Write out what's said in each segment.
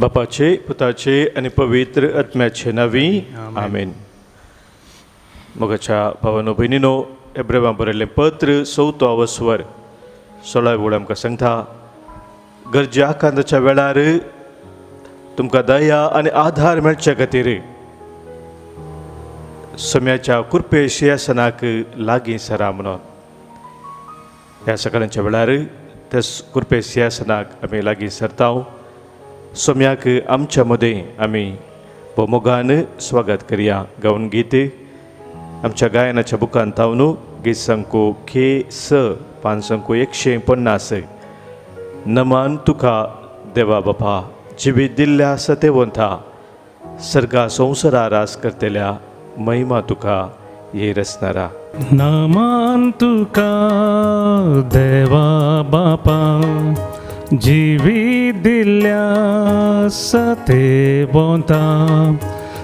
बापाचे, पुताचे आनी पवित्र आत्म्याचे नांवी आमेन. मोगाच्या भावानो भयणीनो, एब्रेवा बरयल्लें पत्र चवथो अवस्वर 16 वळ आमकां सांगता, गरजे आकांताच्या वेळार तुमकां दया आनी आधार मेळचे खातीर सम्याच्या कृपे शिंयासनाक लागीं सरा म्हणून. ह्या सकाळच्या वेळार त्या कृपे शिंयासनाक आमी लागीं सरता. सोम्याक आमच्या मदें आमी भोमोगान स्वागत करया. गावन गीत आमच्या गायनाच्या बुकान तावनू गीत संको खे स 5 150. नमान तुका देवा बापा, जिवीत दिल्ल्या सतेवंता, सर्गा संवसारा रास करतल्या, महिमा तुका ये रसणारा. नमान तुका देवा बापा, जिवीत दिल्ल्या सतेवंता,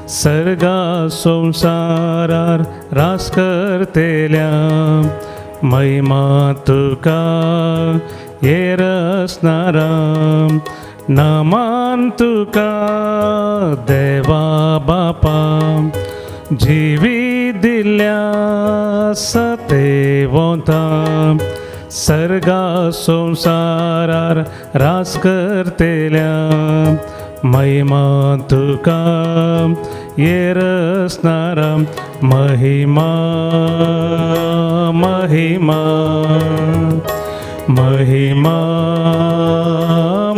सर्गा संवसारार रास करतेल्या, महिमा तुका ये रसणारा. नमान तुका देवा बापा, जिवीत दिल्ल्या सतेवंता, सर्गा संवसारार रास करतेल्या, महिमा तुका ये रसणारा. महिमा महिमा महिमा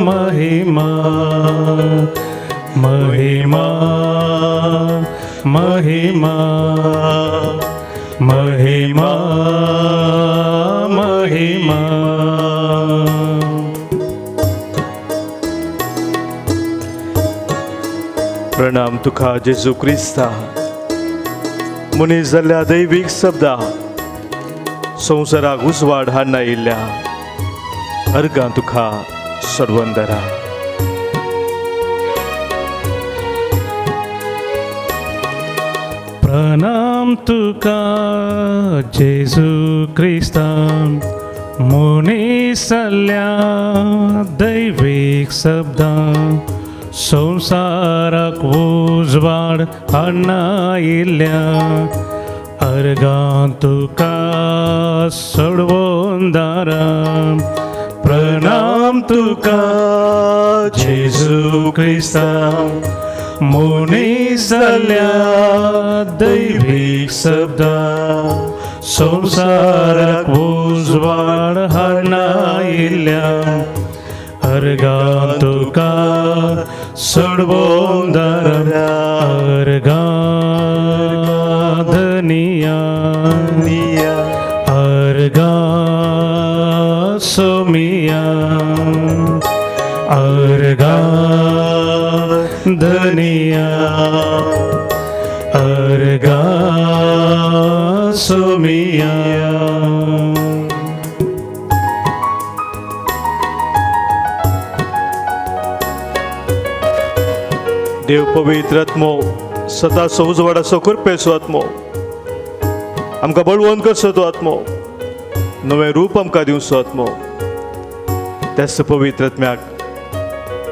महिमा महिमा महिमा महिमा महिमा. प्रणाम तुका जेजू क्रिस्ता, मनीस जाल्ल्या दैवीक शब्दा, संवसाराक उजवाड हाडना आयिल्ल्या, अर्गां तुका सर्वंदरा. प्रणाम तुका जेजू क्रिस्ता, मनीस जाल्ल्या दैवीक शब्दा, संवसाराक उजवाड हाडना आयिल्ल्या, अर्गां तुका सोडवंदारा. प्रणाम तुका जेजू क्रिस्ता, मनीस जाल्ल्या दैवीक शब्दा, संवसाराक उजवाड हाडना आयिल्ल्या, अर्गां तुका सोडवंदारा. अर्गां धनिया, अर्गां सोमिया, अर्गां धनिया, अर्गां सोमिया. देव पवित्र आत्मो, सदांचो उजवाडाचो कृपेचो आत्मो, आमकां बळवंत करचो तो आत्मो, नवें रूप आमकां दिवचो आत्मो, त्याच पवित्र आत्म्याक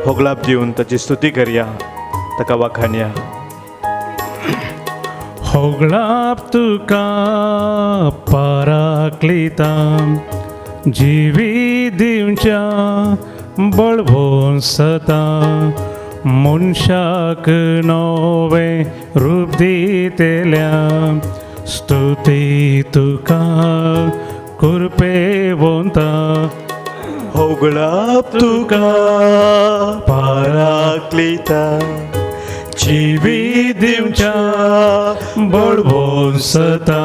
होगलाप दिवन ताची स्तुती करया, ताका वाखाणया. होगळाप तुका पराक्लिता, जिवी दिवच्या बळवून सता, मनशाक नवें रूप दितेल्या, स्तुती तुका कृपेवंता. होगळाप तुका पाराक्लिता, जिवी दिवच्या बळवून सता,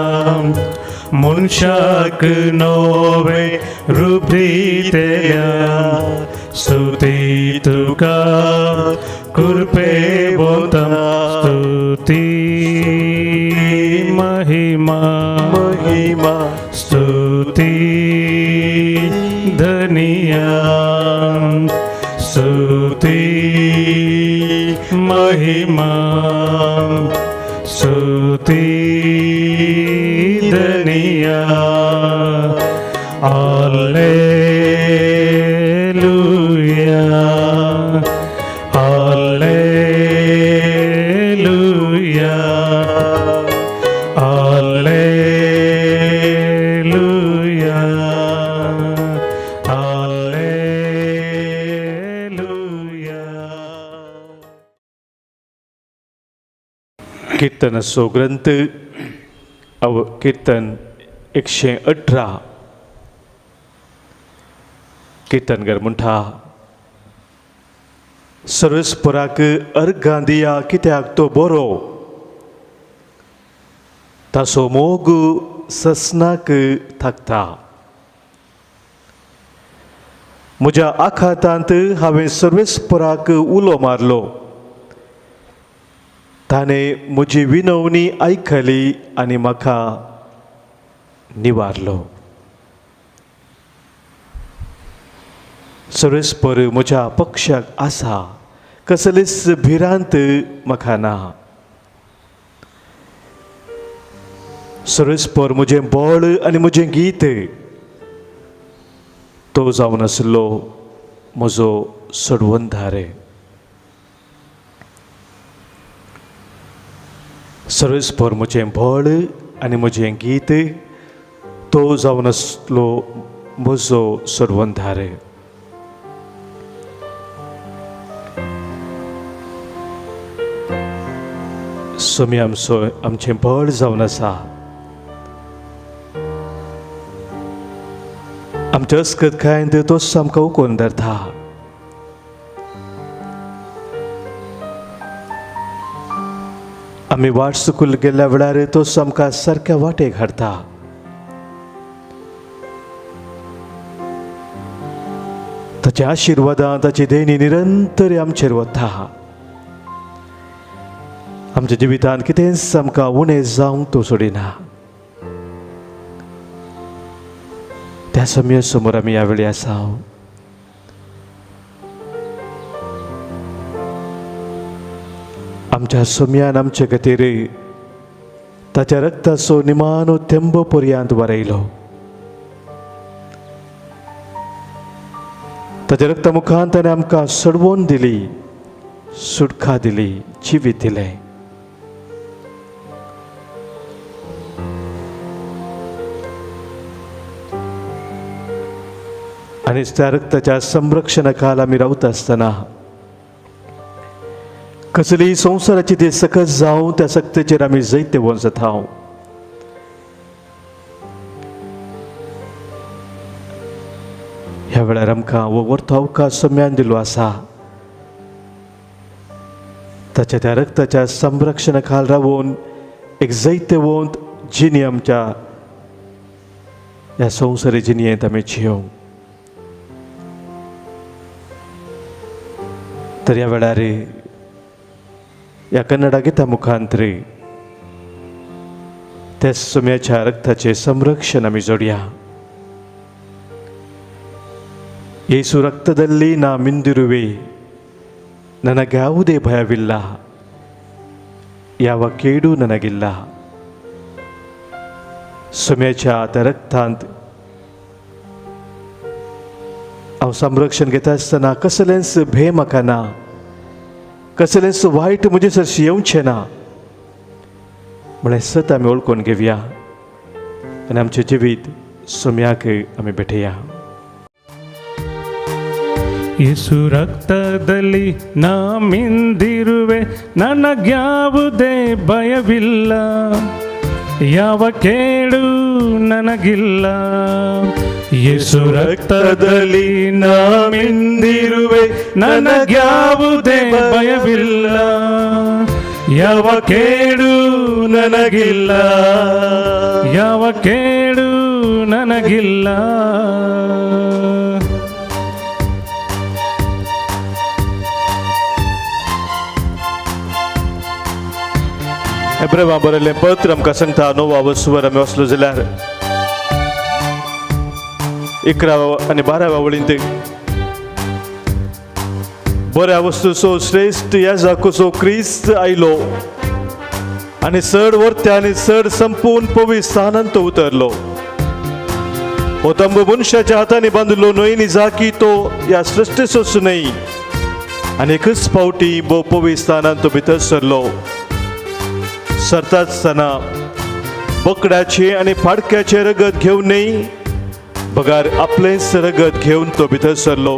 मनशाक नवें रूप दितेल्या, स्तुती तुका कृपेवंता. स्तुती महिमा, महिमा, स्तुती धनिया, स्तुती महिमा, स्तुती धनिया. आलेलुया. कीर्तनाचो ग्रंथ अव कीर्तन 118. कीर्तनगर म्हणटा, सर्वेस्पराक अर्घां दिया कित्याक तो बरो, ताचो मोग ससनाक थाकता. म्हज्या आखातांत हांवें सर्वेस्पराक उलो मारलो, ताणें म्हजी विनवणी आयकली आनी म्हाका निवारलो. सर्वेस्पर म्हज्या पक्षाक आसा, कसलीच भिरांत म्हाका ना. सर्वेस्पर म्हजें बळ आनी म्हजें गीत, तो जावन आसलो म्हजो सोडवणदार. सर्वेस्पर म्हजें बळ आनी म्हजें गीत, तो जावन आसलो म्हजो सोडवणदार. स्वामी आमचो आमचें बळ जावन आसा. आमच्या अस्कत कांय तोच आमकां उकोवन धरता. आमी वाट चुकून गेल्ल्या वेळार तोच आमकां सारक्या वाटेक हाडटा. ताच्या आशिर्वादां ताची देणी निरंतर आमचेर वता. आमच्या जिवितांत कितेंच आमकां उणें जावंक तो सोडिना. त्या समय समोर आमी ह्या वेळी आसा. आमच्या सोम्यान आमचे खातीर ताच्या रक्ताचो निमानो थेंबो पर्यंत वारयलो. ताच्या रक्ता मुखान ताणें आमकां सोडवून दिली, सुटका दिली, जिवीत दिलें. आनी त्या रक्ताच्या संरक्षणा खाला आमी रावता आसतना कसलीय संवसाराची ती सकत जावं त्या सक्तेचेर आमी जैतवंत जाता. ह्या वेळार आमकां हो वरतो अवकाश सम्यान दिल्लो आसा. ताच्या त्या रक्ताच्या संरक्षणा खाल रावून एक जैतवंत जिणी आमच्या ह्या संवसारी जिणयेंत आमी जियोवंक. तर ह्या वेळार ह्या कन्नडा गिता मुखांतर त्या सोम्याच्या रक्ताचें संरक्षण आमी जोडया. ಯೇಸು ರಕ್ತದಲ್ಲಿ ನಾ ಮಿಂದಿರುವೆ, ನನಗ್ಯಾವುದೇ ಭಯವಿಲ್ಲ, ಯಾವ ಕೇಡೂ ನನಗಿಲ್ಲ. सोम्याच्या त्या रक्तांत हांव संरक्षण घेता आसतना कसलेंच भंय म्हाका ना, कसलेंच वायट म्हजे सरशी येवचें ना म्हळ्यार सत आमी वळखून घेवया आनी आमचें जिवीत सोम्याक आमी भेटया. ಯೇಸು ರಕ್ತದಲ್ಲಿ ನಾ ಮಿಂದಿರುವೆ, ನನಗ್ಯಾವುದೇ ಭಯವಿಲ್ಲ, ಯಾವ ಕೇಡು ನನಗಿಲ್ಲ. ಯೇಸು ರಕ್ತದಲ್ಲಿ ನಾ ಮಿಂದಿರುವೆ, ನನಗ್ಯಾವುದೇ ಭಯವಿಲ್ಲ, ಯಾವ ಕೇಡು ನನಗಿಲ್ಲ, ಯಾವ ಕೇಡು ನನಗಿಲ್ಲ. एब्रेवा बरयल्लें पत्र आमकां सांगता, णवा वसवर आमी वचलो जाल्यार 11 आनी 12 वळींत बऱ्या वस्तूचो श्रेश्ठ याजकाचो क्रिस्त आयलो आनी चड वर्त्या आनी चड संपूर्ण पवित्र स्थानांत तो उतरलो. हो तंबू मनशाच्या हातांनी बांदिल्लो न्हय नी जाकी तो ह्या सृश्टीचोच न्हय, आनी एकच फावटी भोव पवित्र स्थानांत तो भितर सरलो. सरता आसतना बोकडाचे आनी फाडक्याचे रगत घेवन न्हय, बगार आपलेंच रगत घेवन तो भितर सरलो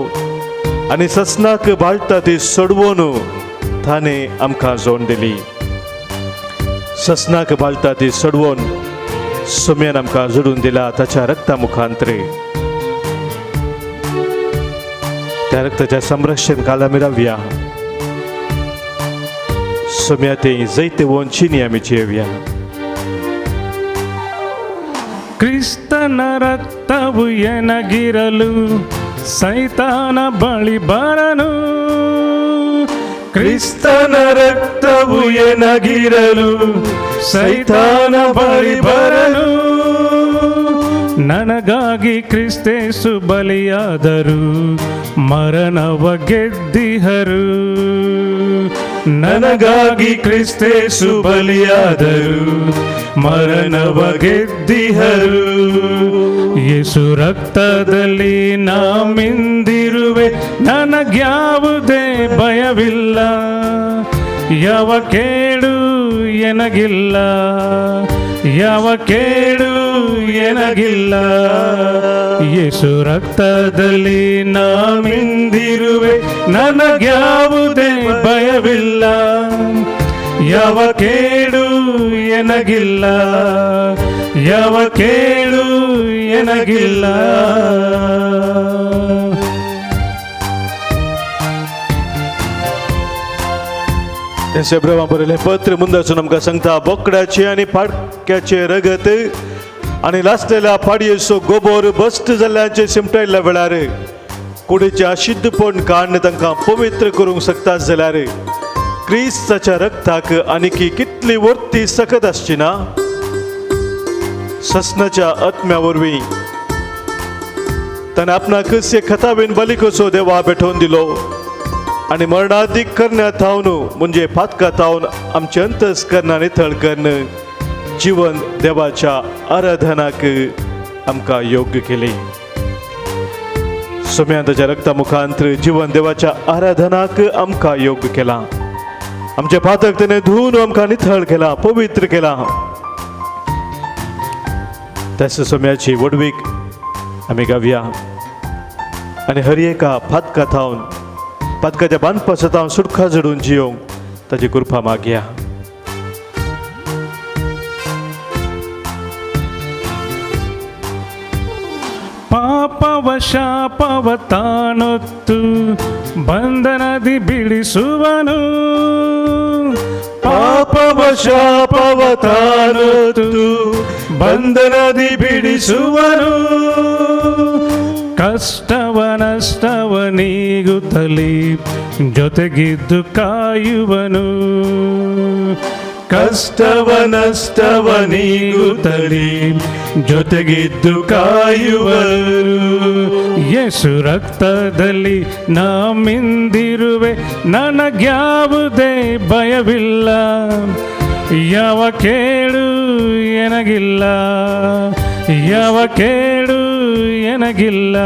आनी ससनाक भाळटा ती सोडवून ताणें आमकां जोड दिली. ससनाक बालता ती सडवून सोम्यान आमकां जोडून दिला ताच्या रक्ता मुखांतरे. त्या रक्ताच्या संरक्षण काल आमी रावया. सोम्या ते जैते वंचिनी आमी जियेवया. ಕ್ರಿಸ್ತನ ರಕ್ತವು ಎನಗಿರಲು ಸೈತಾನ ಬಳಿ ಬರನು. ಕ್ರಿಸ್ತನ ರಕ್ತವು ಎನಗಿರಲು ಸೈತಾನ ಬಳಿ ಬರಲು. ನನಗಾಗಿ ಕ್ರಿಸ್ತೇಸು ಬಲಿಯಾದರು, ಮರಣವ ಗೆದ್ದಿಹರು. ನನಗಾಗಿ ಕ್ರಿಸ್ತೇಸು ಬಲಿಯಾದರು, ಮರಣವ ಗೆದ್ದಿಹರು. ಯೇಸು ರಕ್ತದಲ್ಲಿ ನಾ ಮಿಂದಿರುವೆ, ನನಗ್ಯಾವುದೇ ಭಯವಿಲ್ಲ. ಯಾವ ಕೇಡು ಎನಗಿಲ್ಲ, ಯಾವ ಕೇಡು ಎನಗಿಲ್ಲ. ಯೇಸು ರಕ್ತದಲ್ಲಿ ನಾ ಮಿಂದಿರುವೆ, ನನಗ್ಯಾವುದೇ ಭಯವಿಲ್ಲ. ಯಾವ ಕೇಡು ಎನಗಿಲ್ಲ, ಯಾವ ಕೇಡು ಎನಗಿಲ್ಲ. तें एब्रेवां बरयलें पत्र मुंदासून आमकां सांगता, बोकड्याचें आनी पाडक्याचें रगत आनी लासलेल्या पाडयेचो गोबोर भश्ट जाल्ल्याचें शिमटायल्ल्या वेळार कुडीचें अशुद्धपण काडून तांकां पवित्र करूंक शकता जाल्यार क्रिस्ताच्या रक्ताक आनीकी कितली वर्ती सकत आसची ना? ससनाच्या आत्म्या वरवीं ताणें आपणाकच एक खताबीन बली कसो देवा भेटोवन दिलो आनी मरणादीक करण्या थावन, म्हणजे पातका थावन आमचें अंतस्करणां नितळ करून जिवन देवाच्या आराधनाक आमकां योग्य केली. सोम्यान ताच्या रक्ता मुखांतर जिवन देवाच्या आराधनाक आमकां योग्य केला. आमचे पातक तेणे धुवन आमकां नितळ केला, पवित्र केला. त्याच सोम्याची वडवीक आमी गावया आनी हर एका पातका थावन, पातकाच्या बांदपासो थावन सुटका जोडून जियोंक ताची कृपा मागया. ಪಾಪವ ಶಾಪವ ತಾನೊತ್ತು ಬಂಧನದಿ ಬಿಡಿಸುವನು. ಪಾಪವ ಶಾಪವ ತಾನೊತ್ತು ಬಂಧನದಿ ಬಿಡಿಸುವನು. ಕಷ್ಟವ ನಷ್ಟವ ನೀಗುತ್ತಲೇ ಜೊತೆಗಿದ್ದು ಕಾಯುವನು. ಕಷ್ಟವ ನಷ್ಟವ ನೀಗುತ್ತಲೇ ಜೊತೆಗಿದ್ದು ಕಾಯುವರು. ಯೇಸು ರಕ್ತದಲ್ಲಿ ನಾ ಮಿಂದಿರುವೆ, ನನಗ್ಯಾವುದೇ ಭಯವಿಲ್ಲ. ಯಾವ ಕೇಡು ಎನಗಿಲ್ಲ, ಯಾವ ಕೇಡು ಎನಗಿಲ್ಲ.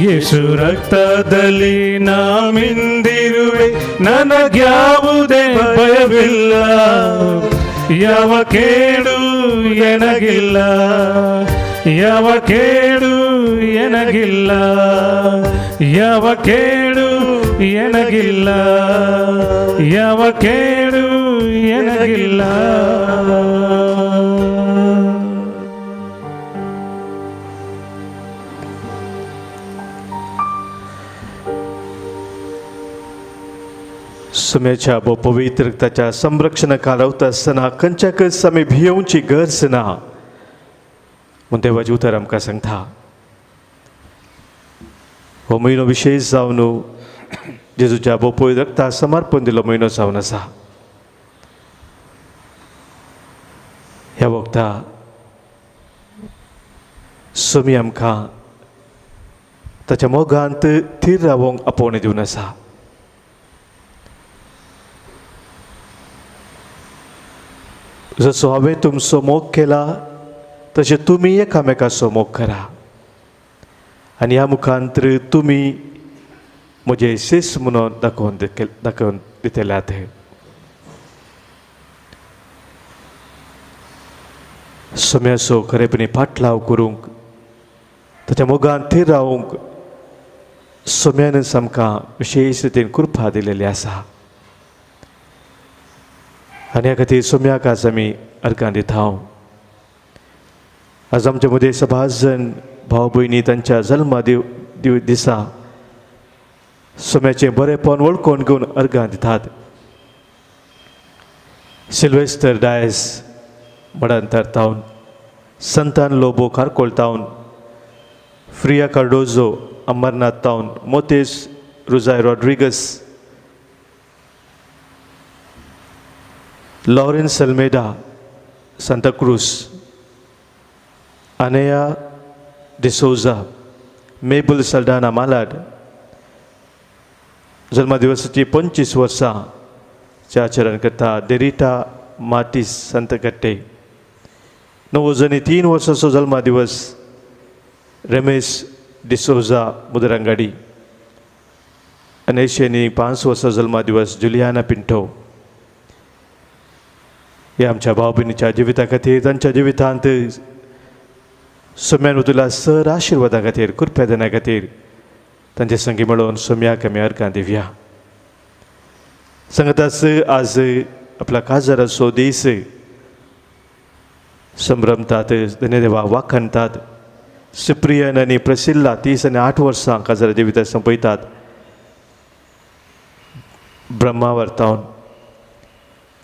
ಯೇಸು ರಕ್ತದಲ್ಲಿ ನಾ ಮಿಂದಿರುವೆ, ನನಗ್ಯಾವುದೇ ಭಯವಿಲ್ಲ. ಯಾವ ಕೇಡು ಎನಗಿಲ್ಲ, ಯಾವ ಕೇಡು ಎನಗಿಲ್ಲ, ಯಾವ ಕೇಡು ಎನಗಿಲ್ಲ, ಯಾವ ಕೇಡು ಎನಗಿಲ್ಲ. सुमेच्या भोव पवित्र रक्ताच्या संरक्षणा रावता आसतना खंयच्याकच आमी भियोवची गरज ना म्हूण देवाचें उतर आमकां सांगता. हो म्हयनो विशेश जावन जेजूच्या भोव पवित्र रक्ता समर्पण दिलो म्हयनो जावन आसा. ह्या वखदा सोमी आमकां ताच्या मोगांत थीर रावोंक आपोवणें दिवन आसा. जसो हांवें तुमचो मोग केला तशें तुमी एकामेकाचो मोग करा आनी ह्या मुखांतर तुमी म्हजे शिस म्हणून दाखोवन दितल्यात. सोम्याचो खरेपणी फाटलाव करूंक, ताच्या मोगान थीर रावूंक सोम्यानच आमकां विशेश रितीन कृपा दिलेली आसा. आनी ह्या खातीर सोम्याक आज आमी अर्गां दिता. आज आमच्या मदीं सभाजन भाव भयणी तांच्या जल्मा दिसा सोम्याचें बरेंपण वळखून घेवन अर्गां दितात. सिल्वेस्टर डायस मडांतर तावन, संतान लोबो खारकोळ तावन, फ्रिया कार्डोजो अंबरनाथ तावन, मोतेस रुजाय रॉड्रिगस, लॉरेन्स अल्मेडा सांताक्रूज, अनया डिसोजा, मेबल सल्डाना मालाड जल्मदिवसाची 25 वर्सां आचरण करता देरिटा मार्टीस संतकट्टे. 93 वर्सांचो जल्मदिवस रमेश डिसोजा मुदरंगाडी आनी 85 वर्सां जल्मदिवस जुलियाना पिंटो. ह्या आमच्या भाव भयणीच्या जिविता खातीर, तांच्या जिवितांत सोम्यान उतुला सर आशिर्वादा खातीर, कृपया देण्या खातीर तांचे संगी मेळोवन सोम्याक आमी अर्गां दिवया. सांगतास आज आपला काजाराचो दीस संभ्रमतात, धन्यदेवा वाखणतात. सुप्रियन आनी प्रसिल्ला 30 आनी 8 वर्सां काजारा जिविता संपयतात ब्रह्मावर्तावन.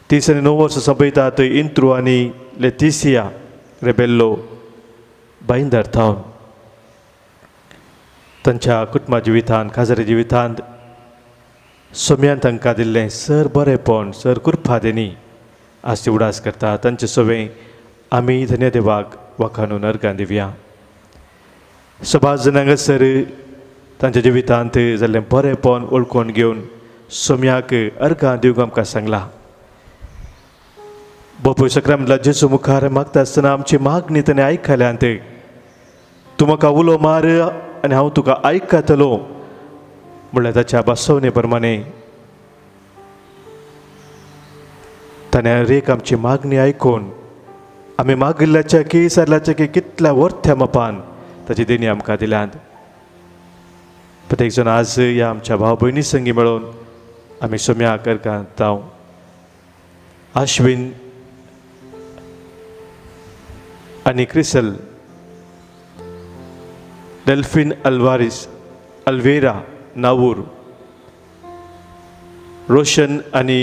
30 आनी 9 वर्सां संपयतात इंत्रू आनी लेतिसिया रेबेल्लो भाईंदर थावन. तांच्या कुटुंबा जिवितांत, काजारी जिवितांत सोम्यान तांकां दिल्लें सर बरेंपण, सर कृपा देणी आज ती उडास करता. तांचे सवें आमी धन्यदेवाक वाखाणून अर्गां दिवया. सभाज हांगासर तांच्या जिवितांत जाल्लें बरेंपण वळखून घेवन सोम्याक अर्गां दिवंक आमकां सांगलां. बापूय सक्रामला जेजू मुखार मागता आसतना आमची मागणी ताणें आयकल्यांत. तूं म्हाका उलो मार आनी हांव तुका आयकतलो म्हणल्यार ताच्या बसवणे प्रमाणे ताणें हर एक आमची मागणी आयकून आमी मागिल्ल्याच्या की सरल्याच्या की कितल्या वर्थ्या मापान ताची देणी आमकां दिल्यांत. प्रत्येक जण आज ह्या आमच्या भाव भयणी संगी मेळोवन आमी सोम्याक अर्गां दिता. आश्विन आनी क्रिसल, डेल्फिन अल्वारीस, अल्वेरा नावूर, रोशन आनी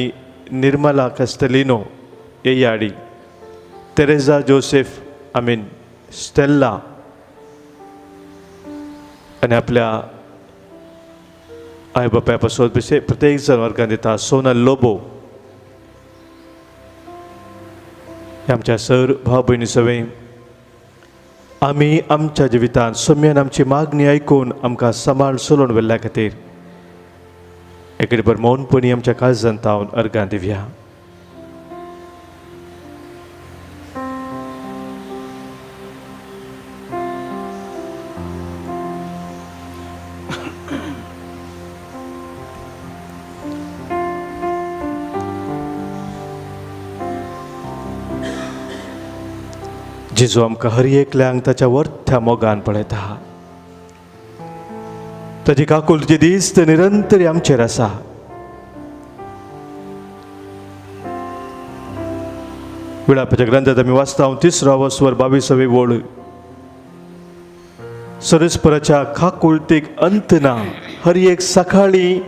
निर्मला कस्तलिनो येयाडी, तेरेजा जोसेफ अमीन, स्टेल्ला आनी आपल्या आई बापाय पासत प्रत्येक जण वर्गान दिता. सोनल लोबो आमच्या सर भाव भयणी सवें आमी आमच्या जिवितांत सोम्यान आमची मागणी आयकून आमकां सांबाळ चलोवन व्हेल्ल्या खातीर एकेडबर मौनपणी आमच्या काळजांत तावन अर्गां दिवया. जेजू आमकां हर एकल्यांक ताच्या वर्थ्या मोगान पळयता. ताची काकुळची दीस निरंतर आमचेर आसा. विळापाच्या ग्रंथात आमी वाचता 3 वस्वर 22 वळ, सरस्पराच्या काकुळतीक अंत ना, हर एक सकाळी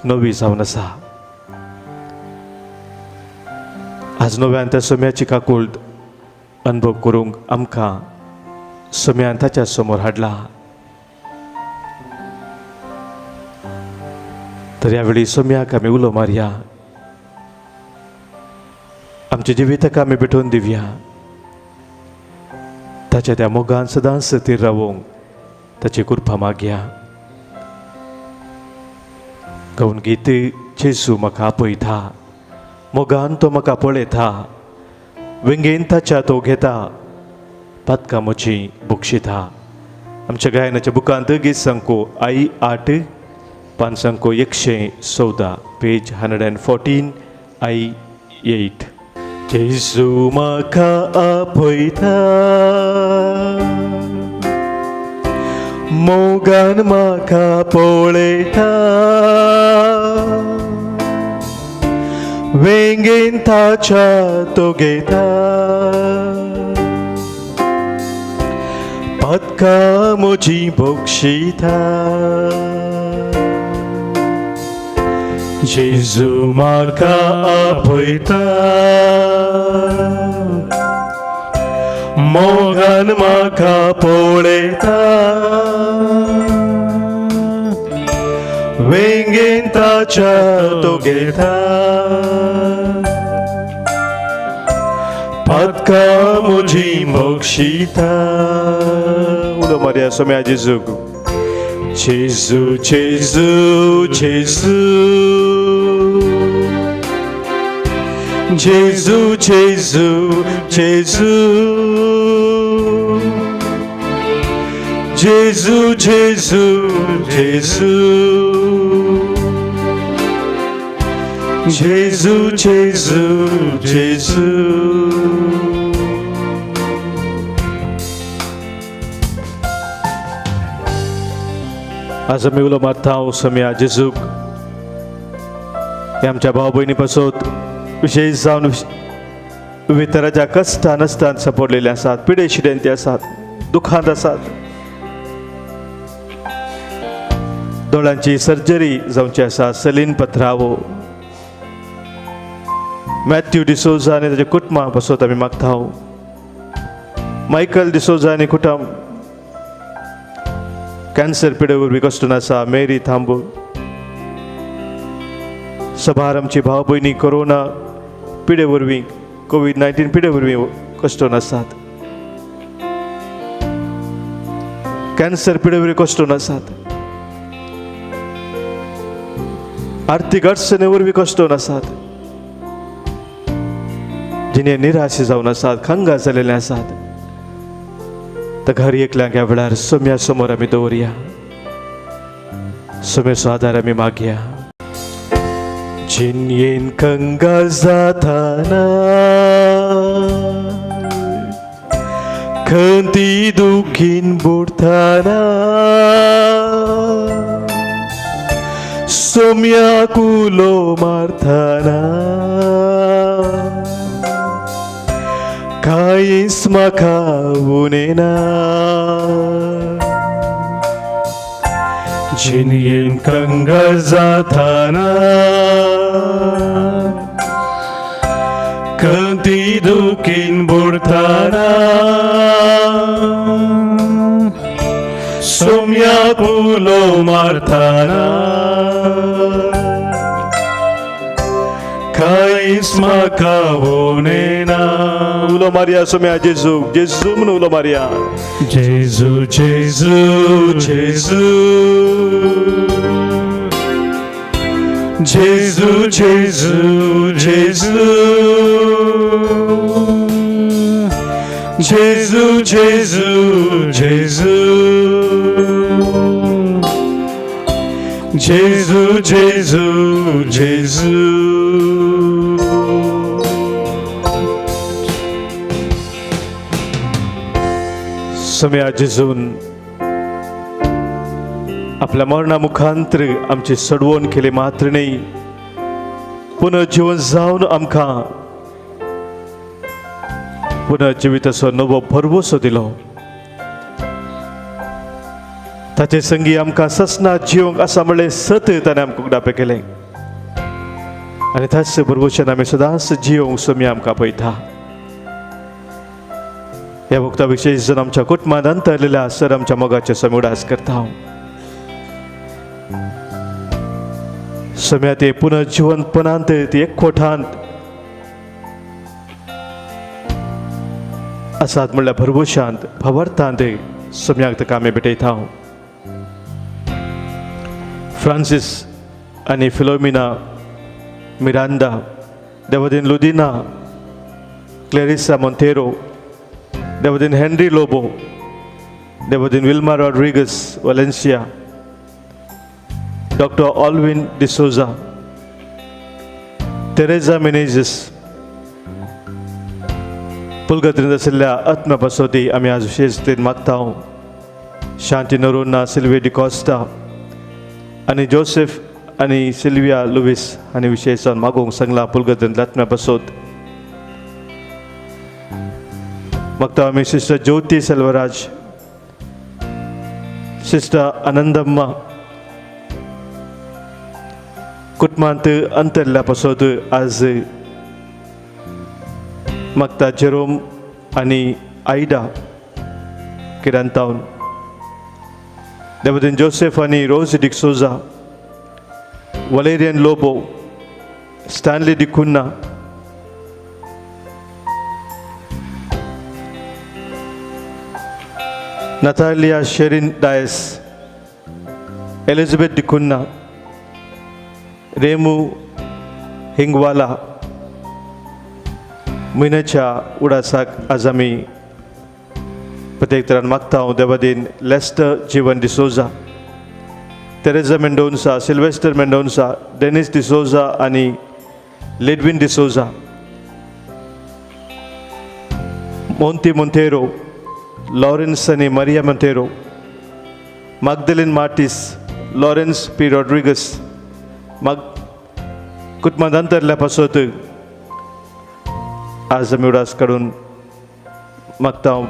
नवी जावन आसा. आज नव्यान त्या सोम्याची काकुळत अनुभव करूंक आमकां सोम्यान ताच्या समोर हाडला. तर ह्या वेळी सोम्याक आमी उलो मारया, आमच्या जिविताक आमी भेटोवन दिवया. ताच्या त्या मोगान सदांच थीर रावोंक ताची कृपा मागया. गावन गीत जेजू म्हाका आपयता, मोगान तो म्हाका पळयता, वेंगेन ताच्या तो घेता, पातकां म्हजी बक्षिता. आमच्या गायनाच्या बुकांत गीत संको आई 8 पान संको 114, पेज 114 आई 8. जेजू म्हाका आपयता, मोगान म्हाका पळयता, वेंगेन ताच्या तो घेता, पदकां म्हजी बक्षिता। जेजू म्हाका आपयता, मोगान म्हाका पळयता, वेंगेन ताच्या तो घेता, पदकां म्हजी बक्षिता। उलो मारया सोम्या जेजूक। जेजू जेजू जेजू जेजू जेजू जेजू जेजू जेजू जेजू जेजू जेजू जेजू। आज आमी उलो मारता सोम्या जेजूक। हे आमच्या भाव भयणी पासत विशेश जावन विविध तराच्या कश्टान नासतान सपोडलेले आसात, पिडे शिडेन ते आसात, दुखांत आसात, दोळ्यांची सर्जरी जावची आसा। सलीन पत्रावो, मॅथ्यू डिसोजा आनी ताच्या कुटुंबा पासत आमी मागता। मायकल डिसोजा आनी कुटुंब कॅन्सर पिडे वरवीं कश्टून आसा। मेरी थांबू, सभार आमची भाव भयणी कोरोना पिडे वरवीं, कोवीड-19 पिडे वरवीं कश्टून आसात, कॅन्सर पिडे वरवीं कश्टून आसात, आर्थीक अडचणे वरवीं कश्टून आसात, जिणे निराश जावन आसात, खंगा जालेले आसात। तर घर एकल्याक ह्या वेळार सोम्या समोर आमी दवरया, सोम्याचो आदार आमी मागया। जिनयेन कंगाल जाताना, खंती दुखीन बुडताना, सोम्या कुलो मारताना, कांयच म्हाका उणें ना। जिनयेन कंगाल जाताना, खंती दुखीन बुडताना, सोम्या कुलो मारताना, कांयच म्हाका उणें ना। उलो मारया सोम्या जेजू, जेजू म्हणून उलो मारया। जेजू जेजू जेजू जेजू जेजू जेजू जेजू जेजू जेजू जेजू जेजू जेजू। सोम्या जेजून आपल्या मरणा मुखांतर आमची सडवण केली मात्र न्ही, पुनर्जीवन जावन आमकां पुनर्जिविताचो नवो भरवसो दिलो। ताचे संगी आमकां ससना जिवंक आसा म्हणलें सत ताणें आमकां उगडापें केलें आनी त्याच भरवशान आमी सदांच जिवंक सोम्या आमकां पळयता। ह्या वखदा विशेश जण आमच्या कुटुंबांत अंतरलेल्या सर आमच्या मोगाचे सोम्या उडास करता। सोम्या ते पुनर्जिवंतपणांत ते एकवटांत आसात म्हणल्यार भरवशांत भावार्थांत सोम्याक ताका आमी भेटयता। फ्रांसीस आनी फिलोमिना मिरांदा, देवादीन लुदिना, क्लेरिसा मोंतेरो, देवादीन हेनरी लोबो, देवादीन Wilma Rodrigues Valencia, doctor Alvin D'Souza, Teresa Menezes, पुलगत्रींत आशिल्ल्या आत्म्या पासती आमी आज विशेश रितीन मागता। शांती नरोन्ना, सिल्वे डिकॉस्टा आनी जोसेफ आनी सिल्विया लुवीस हांणी विशेषान मागूंक सांगलां पुलगदन आत्म्या पासत. मागता आमी सिस्टर ज्योती सेल्वराज, सिस्टर आनंदम्मा कुटुंबांत अंतरल्या पासत आज मागता जेरोम आनी आयडा किरांतावन, देवतीन जोसेफ आनी Rose D'Souza, Valerian Lobo, Stanley D'Cunha, Natalia Sherin Dias, Elizabeth D'Cunha, रेमू हिंगवाला म्हयन्याच्या उडासाक आज आमी प्रत्येक तरान मागता हांव Devadin Lester Jeevan D'Souza, Teresa Mendonca, Sylvester Mendonca, Denis D'Souza आनी लेडविन डिसोजा, मोंती मोंतेरो, लॉरेन्स आनी Maria Monteiro, Magdalene Martis, Lawrence P Rodrigues माग कुटुंबांत अंतरल्या पासत आज आमी उडास काडून मागता हांव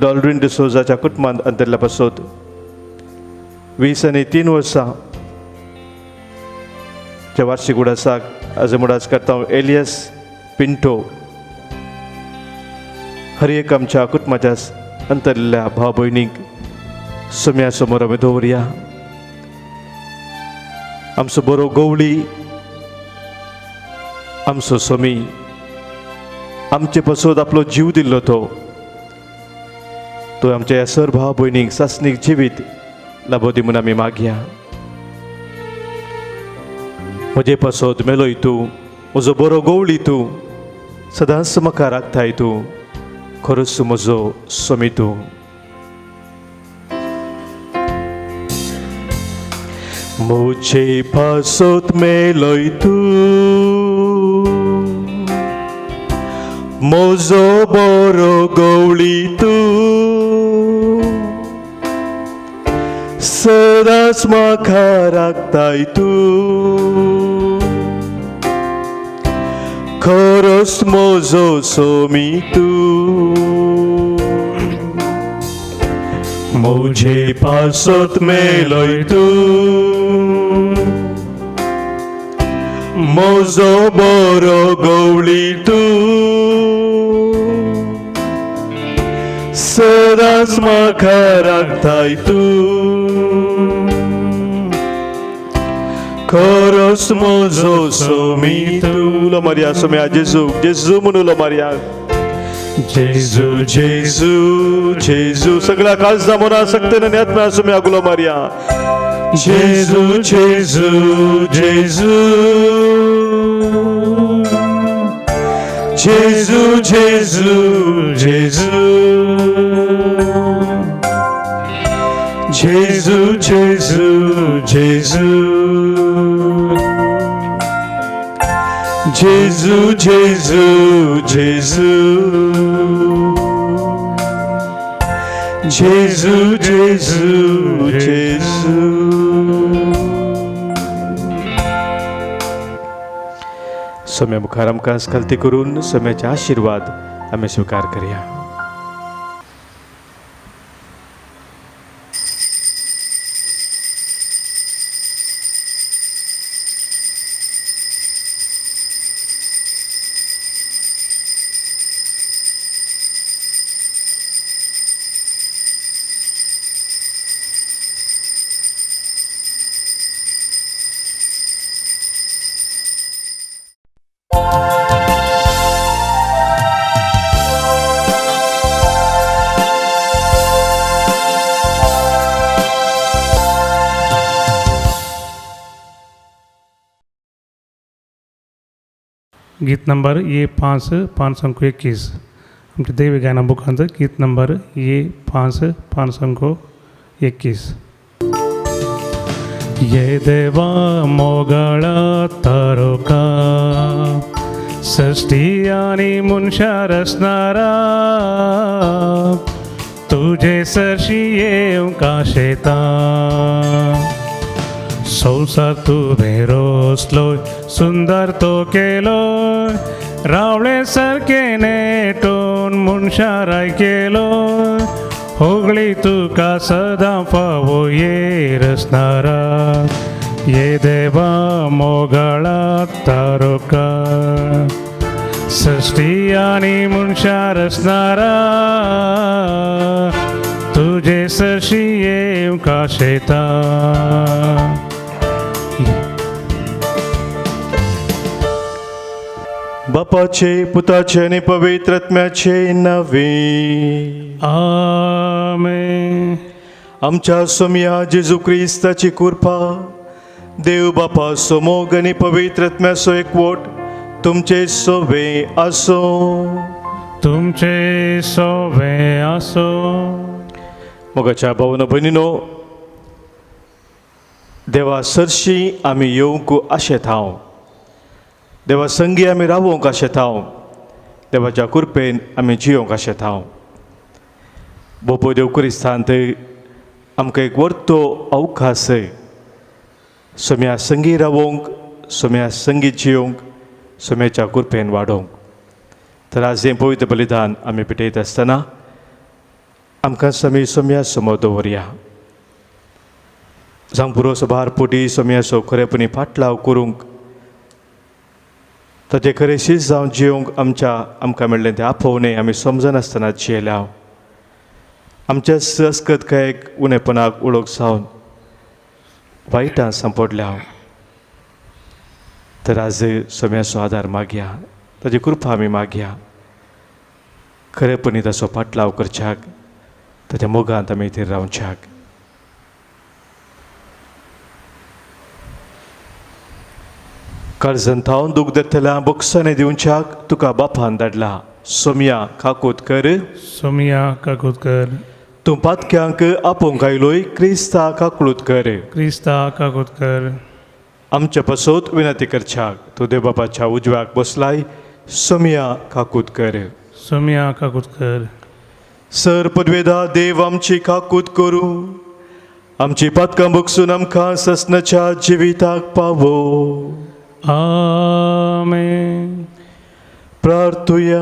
डॉल्ड्रीन डिसोजाच्या कुटुंबांत अंतरल्या पासत 20 आनी 3 वर्सां च्या वार्षिक उडासाक आज आमी उडास करता हांव एलियस पिंटो. हर एक आमच्या कुटुंबाच्या अंतरल्या भाव भयणीक सोम्या समोर आमी दवरया. आमचो बरो गवळी, आमचो सोमी आमचे पासत आपलो जीव दिल्लो तो तो आमच्या ह्या सर भाव भयणीक सासणीक जिवीत लाबोदी म्हूण आमी मागया. म्हजे पासत मेलोय तूं, म्हजो बरो गवळी तूं, सदांच म्हाका राखताय तूं, खरोच म्हजो सोमी तूं. मुझे पासत मेलोय तूं, म्हजो बरो गवळी तूं, सदांच म्हाका राखताय तूं, खरोच म्हजो सोमी तूं. मुझे पासत मेलोय तूं, म्हजो बरो गवळी तूं, सदांच म्हाका राखताय तूं, खरोच म्हजो सोमी तूं. उलो मारया सोम्या जेजू जेजू म्हणून उलो मारया. जेजू जेजू जेजू सगळ्या काळजा मना सक्तेन आनी आत्म्या सोम्या उलो मारया. जेजू जेजू जेजू जेजू जेजू जेजू जेजू जेजू जेजू जेजू जेजू जेजू जेजू जेजू जेजू. सोम्या मुखार आमकां स्खलती करून सोम्याचे आशिर्वाद आमी स्विकार करया. गीत नंबर ये 5 521 आमच्या देवी गायना बुकांत गीत नंबर ये 5 521. ये देवा मोगळा तारोका सृष्टी आणि मनशा रचणारा तुझे सरशी येवंक आशेता. संवसार तुवें रोसलोय सुंदर तो केलोय रावळे सारकें नेटून मनशाराय केलोय होगळी तुका सदां फावो ये रसनारा ये देवा मोगाळा तारोका सृष्टी आनी मनशां रचणारा तुजे सरशी येवंक आशेता. बापाचे पुताचे आनी पवित्र आत्म्याचे नावे. आमेन. आमच्या सोमया जेजू क्रिस्ताची कृपा, देव बापाचो मोग आनी पवित्र आत्म्याचो एकवट तुमचे सोवे आसो. तुमचे सोवे आसो. मोगाच्या भावनो भयणीनो, देवा सरशी आमी येवंक आशेत हांव, देवा संगी आमी रावोंक आशेत हांव, देवाच्या कृपेन आमी जियोंक आशेत हांव. बोपो देव क्रिस्तांत आमकां एक वर्तो अवकाश सोम्या संगी रावोंक, सोम्या संगी जियोंक, सोम्याच्या कृपेन वाडोवंक. तर आज हें पवित्र बलिदान आमी पेटयत आसतना आमकां समी सोम्या समोर दवरया. जावं पुरो सभार पोटी सोम्याचो खरेपणी फाटलाव करूंक, ताचें खरें शीत जावन जियोंक आमच्या आमकां मेळ्ळें तें आपोवणें आमी समजनासतना जियेल्या. आमच्या संस्कृतकायेक उणेपणाक वळख जावन वायटां सांपडल्या. तर आज सोम्याचो आदार मागया, ताजी कृपा आमी मागया, खरेपणी ताचो फाटलाव करच्याक, ताच्या मोगांत आमी थंय रावच्याक. काळजान थावन दूख धरतल्या बोक्सांनी दिवच्याक तुका बापान धाडला. सोम्या काकूत कर. सोम्या काकूत कर. तूं पातक्यांक आपोवंक आयलोय, क्रिस्ता काकळूत कर. क्रिस्ता काकूत कर. आमच्या पासत विनंती करच्याक तूं देव बापाच्या उजव्याक बसलाय. सोम्या काकूत कर. सोम्या काकूत कर. सर पदवेदा देव आमची काकूत करूं, आमची पातकां बगसून आमकां ससनाच्या जिविताक पावो. आमेन. प्रार्थुया.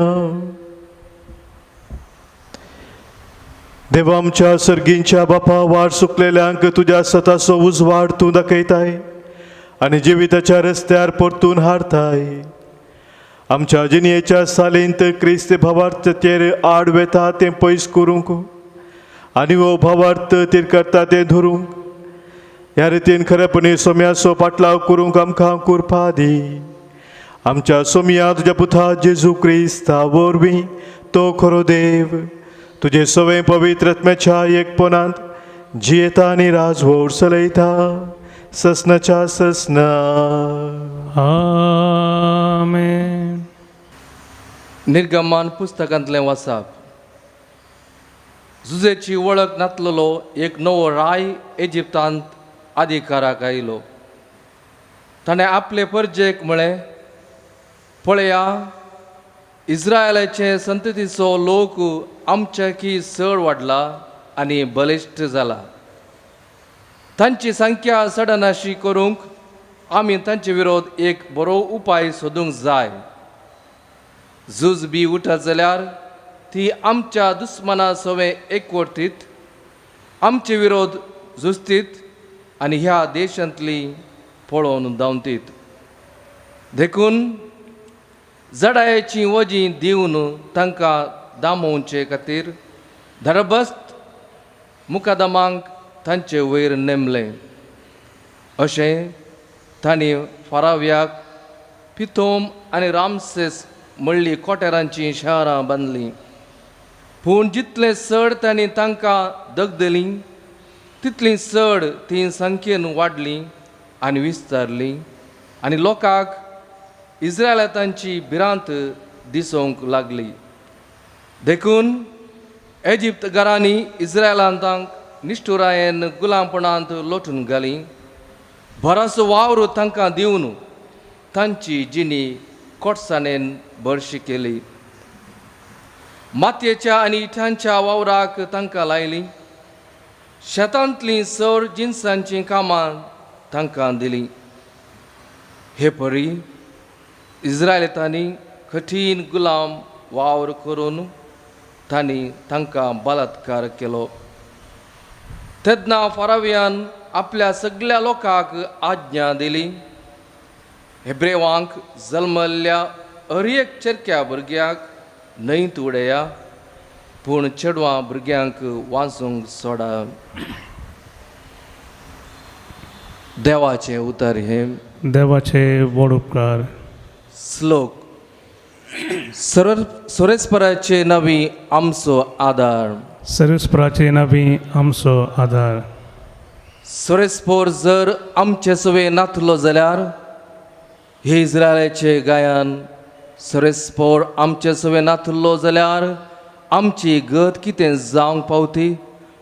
देवा आमच्या सर्गींच्या बापा, वाट सुकलेल्यांक तुज्या सताचो उजवाड तूं दाखयताय आनी जिविताच्या रस्त्यार परतून हाडताय. आमच्या जिणयेच्या सालींत क्रिस्त भावार्थ तेर आड वेता तें पयस करूंक आनी हो भावार्थ तेर करता तें धरूंक, ह्या रितीन खरेपणी सोम्याचो पाटलाव करूंक आमकां कृपा दी. आमच्या सोम्या तुज्या पुता जेजू क्रिस्ता वरवीं तो खरो देव तुजे सवें पवित्र आत्म्याच्या एकपणांत जियेता आनी राजवोड चलयता ससनाच्या ससना. आमेन. निर्गमान पुस्तकांतलें वाचप. जुजेची वळख नातलेलो एक नवो राय इजिप्तांत अधिकाराक आयलो. ताणें आपले परजेक म्हळें, पळया, इस्रायलाचे संततीचो लोक आमच्याकी चड वाडला आनी बलिश्ट जाला. तांची संख्या सडनाशी करूंक आमी तांचे विरोध एक बरो उपाय सोदूंक जाय. झूज बी उठत जाल्यार ती आमच्या दुस्मना सवें एकवटीत आमचे विरोध झुजतीत आनी ह्या देशांतली पळोवन धांवतीत. देखून जडायेचीं वजीं दिवन तांकां दामोवचे खातीर धरबस्त मुकादमांक तांचे वयर नेमलें. अशें तांणी फाराव्याक पिथोम आनी रामसेस म्हणली कोटेरांचीं शहरां बांदलीं. पूण जितलें चड तांणी तांकां दगदलीं तितलीं चड तीं संख्येन वाडलीं आनी विस्तारलीं आनी लोकांक इस्रायलांची भिरांत दिसूंक लागली. देखून इजिप्त घरांनी इस्रायलांतांक निश्ठुरायेन गुलामपणांत लोटून घालीं. बरोसो वावर तांकां दिवन तांची जिणी कोटसाणेन बरशी केली. मातयेच्या आनी इठांच्या वावराक तांकां लायलीं. शेतांतलीं चड जिनसांचीं कामां तांकां दिली. हे परी इस्रायलितांनी कठीण गुलाम वावर करून तांणी तांकां बलात्कार केलो. तेन्ना फारावियान आपल्या सगळ्या लोकांक आज्ञा दिली, हेब्रेवांक जल्मल्ल्या हर एक चेरक्या भुरग्याक न्हंयत उडया, पूण चेडवां भुरग्यांक वाचूंक सोडा. देवाचें उतर हें. देवाचे व्हड उपकार. श्लोक. सोरेस्पराचे नवी आमचो आदार. सर्वेस्पराचे नवी आमचो आदार. सोरेस्पोर जर आमचे सवे नातलो जाल्यार हे इस्रायलाचे गायन, सोरेस्पोर आमचे सवे नातलो जाल्यार आमची गत कितें जावंक पावती.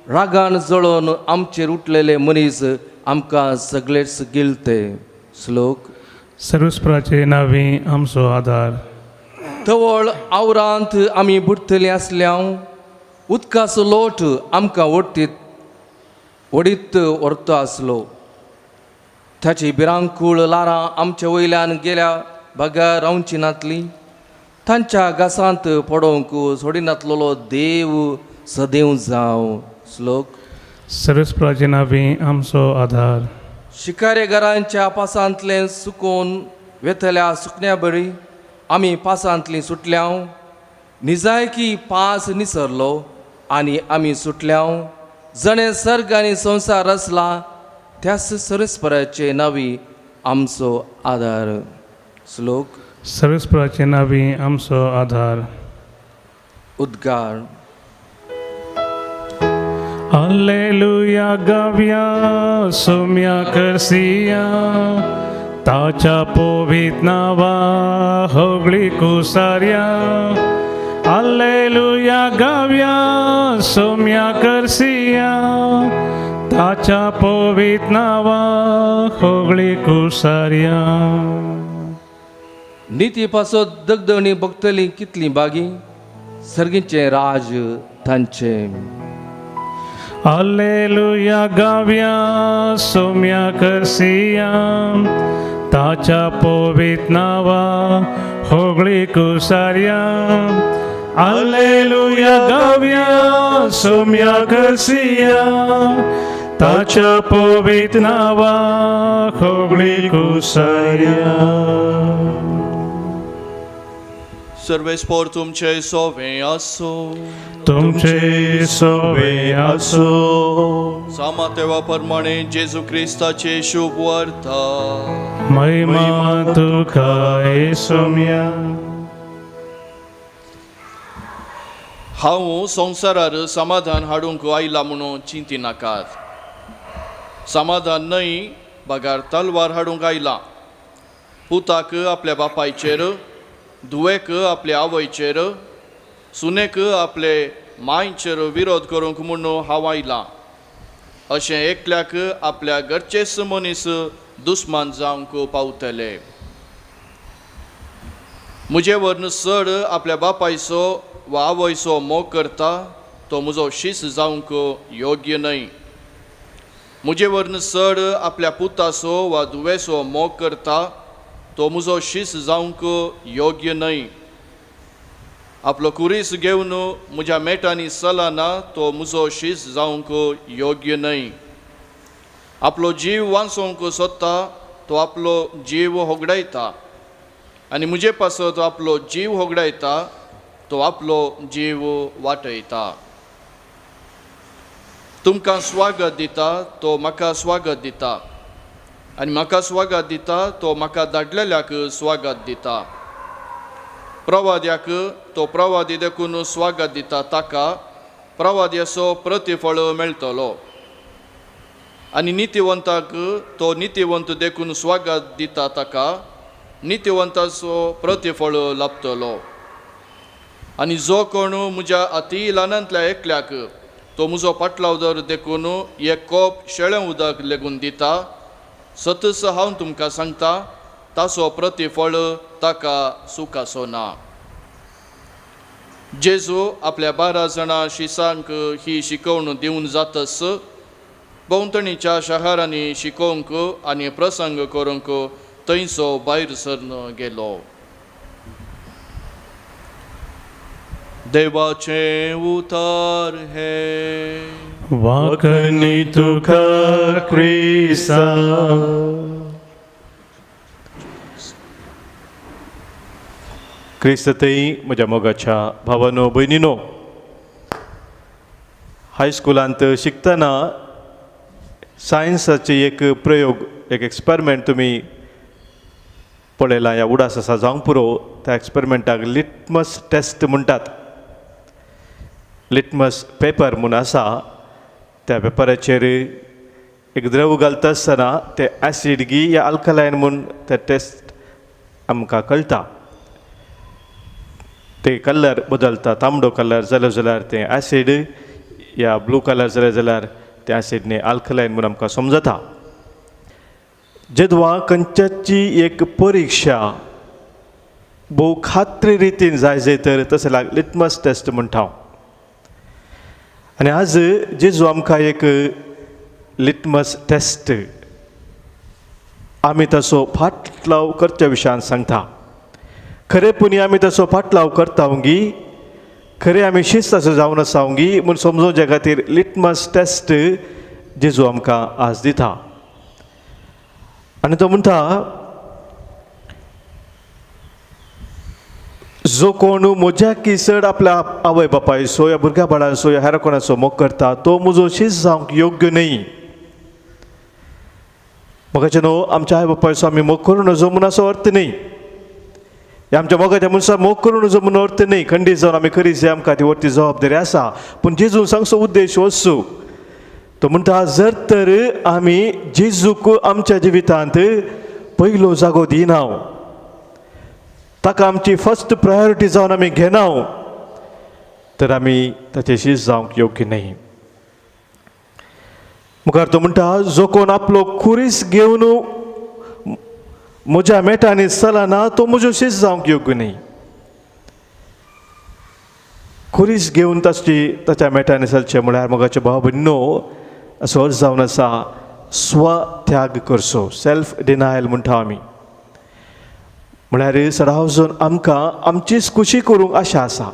रागान जळोवन आमचेर उठलेले मनीस आमकां सगळेच गिलते. श्लोक. सर्वेस्पराचे नवी आमचो आदार. तवळ आवरांत आमी बुडटलीं आसल्या, उदकाचो लोट आमकां वडीत व्हरतो आसलो. ताची भिरांकूळ ल्हारां आमचे वयल्यान गेल्या बगर रावची नातली. तांच्या घासांत पडोवंक सोडिनातलेलो देव सदैव जावं. श्लोक. सर्वेस्पराचे नवी आमचो आदार. शिकारेगारांच्या पासांतलें सुकोवन वेतल्या सुकण्या बरी आमी पासांतलीं सुटल्या. निजायकी पास निसरलो आनी आमी सुटल्या. जणे सर्ग आनी संवसार रचला त्याच सर्वेस्पराचे नावी आमचो आदार. श्लोक. सर्वेस्पराचे नावी आमचो आदार. उद्गार. हालेलुया गाव्या सोम्या करसिया, ताच्या पोवीत नावा होगळी कुसार्या. हालेलुया गाव्या सोम्या करसिया, ताच्या पोवीत नावा होगळी कुसार्या. निती पासत दगदगणी बघतली कितली बागी, सर्गीचें राज तांचें. हालेलुया गाव्या सोम्या करसिया, ताच्या पोवीत नावा होगळी कुसार्या. हालेलुया गाव्या सोम्या करसिया, ताच्या पोवीत नावा होगळी कुसार्या. सर्वेस्पोर तुमचे सोवे आसो. तुमचे सोवे आसो. सामातेवा प्रमाणे जेजू क्रिस्ताचे शुभ वार्ता. महिमा तुका सोम्या. हांव संवसारार समाधान हाडूंक आयला म्हणून चिंतिनाकात. समाधान न्हय बगार तलवार हाडूंक आयला. पुताक आपल्या बापायचेर, धुवेक आपले आवयचेर, सुनेक आपले मांयचेर विरोध करूंक म्हणून हांव आयलां. अशें एकल्याक आपल्या घरचेच मनीस दुस्मान जावंक पावतले. म्हजे वरन चड आपल्या बापायचो वा आवयचो मोग करता तो म्हजो शीस जावंक योग्य न्हय. म्हजे वरन चड आपल्या पुताचो वा धुवेचो मोग करता तो म्हजो शीस जावंक योग्य न्हय. आपलो कुरीस घेवन म्हज्या मेटांनी चलना तो म्हजो शीस जावंक योग्य न्हय. आपलो जीव वांचोवंक सोदता तो आपलो जीव होगडायता, आनी म्हजे पासत आपलो जीव होगडायता तो आपलो जीव वाटयता. तुमकां स्वागत दिता तो म्हाका स्वागत दिता, आनी म्हाका स्वागत दिता तो म्हाका धाडलेल्याक स्वागत दिता. प्रवाद्याक तो प्रवादी देखून स्वागत दिता ताका प्रवाद्याचो प्रतिफळ मेळटलो, आनी नितिवंताक तो नितिवंत देखून स्वागत दिता ताका नितिवंताचो प्रतिफळ लाभतलो. आनी जो कोण म्हज्या अती ल्हानांतल्या एकल्याक तो म्हजो पाटलावदर देखून एक कोप शेळें उदक लेगून दिता, सतस हांव तुमकां सांगता ताचो प्रतिफळ ताका सुखाचो ना. जेजू आपल्या 12 जाणां शिसांक ही शिकवण दिवन जातस भोंवतणीच्या शहरांनी शिकोवंक आनी प्रसंग करूंक थंयचो भायर सरन गेलो. देवाचें उतार हें. वाकनी तुका क्रिस्ता. क्रिस्त थंय म्हज्या मोगाच्या भावानो भयणीनो, हायस्कुलांत शिकतना सायन्साचे एक प्रयोग, एक एक्सपेरिमेंट तुमी पळयला ह्या उडास आसा जावंक पुरो. त्या एक्सपेरिमेंटाक लिटमस टेस्ट म्हणटात. लिटमस पेपर म्हूण आसा, त्या पेपराचेर एक द्रव घालता आसतना तें एसीड गी या अल्कलायन म्हूण ते टेस्ट आमकां कळटा. ते कलर बदलता, तांबडो कलर जालो जाल्यार तें एसीड या ब्लू कलर जालें जाल्यार तें एसीड न्ही अल्कलायन म्हूण आमकां समजता. जेदवा खंयच्याची एक परिक्षा भोव खात्री रितीन जाय जाय तर तशें लाग लिटमस टेस्ट म्हणटा हांव. आनी आज जेजू आमकां एक लिटमस टेस्ट आमी तसो फाटलाव करच्या विशयान सांगता. खरेपणी आमी तसो फाटलाव करता गी, खरें आमी शिस्त असो जावन आसा गी म्हूण समजोवच्या खातीर लिटमस टेस्ट जेजू आमकां आज दिता. आनी तो म्हणटा, जो कोण म्हज्या की चड आपल्या आवय बापायचो या भुरग्या बाळांचो या हेर कोणाचो मोग करता तो म्हजो शिस्त जावंक योग्य न्हय. म्हाका न्हू आमच्या आवय बापायचो आमी मोग करूं नजो म्हूण असो अर्थ न्हय, आमच्या मोगाच्या मनशाक मोग करूं नजो म्हूण अर्थ न्हय. खंडीत जावन आमी खरी जे आमकां ती वरती जबाबदारी आसा, पूण जेजून सांगचो उद्देश वचूं. तो म्हणटा जर तर आमी जेजूक आमच्या जिवितांत पयलो जागो दिना, ताका आमची फर्स्ट प्रायोरिटी जावन आमी घेना, तर आमी ताचे शीस जावंक योग्य न्हय. मुखार तो म्हणटा, जो कोण आपलो खुरीस घेवन म्हज्या मेटांनी चलना तो म्हजो शीस जावंक योग्य न्हय. खुरीस घेवन ताची ताच्या मेटांनी चलचें म्हळ्यार मोगाचे भाव भयणीनो असो अर्थ जावन आसा स्वत्याग करचो, सेल्फ डिनायल म्हणटा आमी. म्हळ्यार सदांच जावन आमकां आमचीच खुशी करूंक आशा आसा,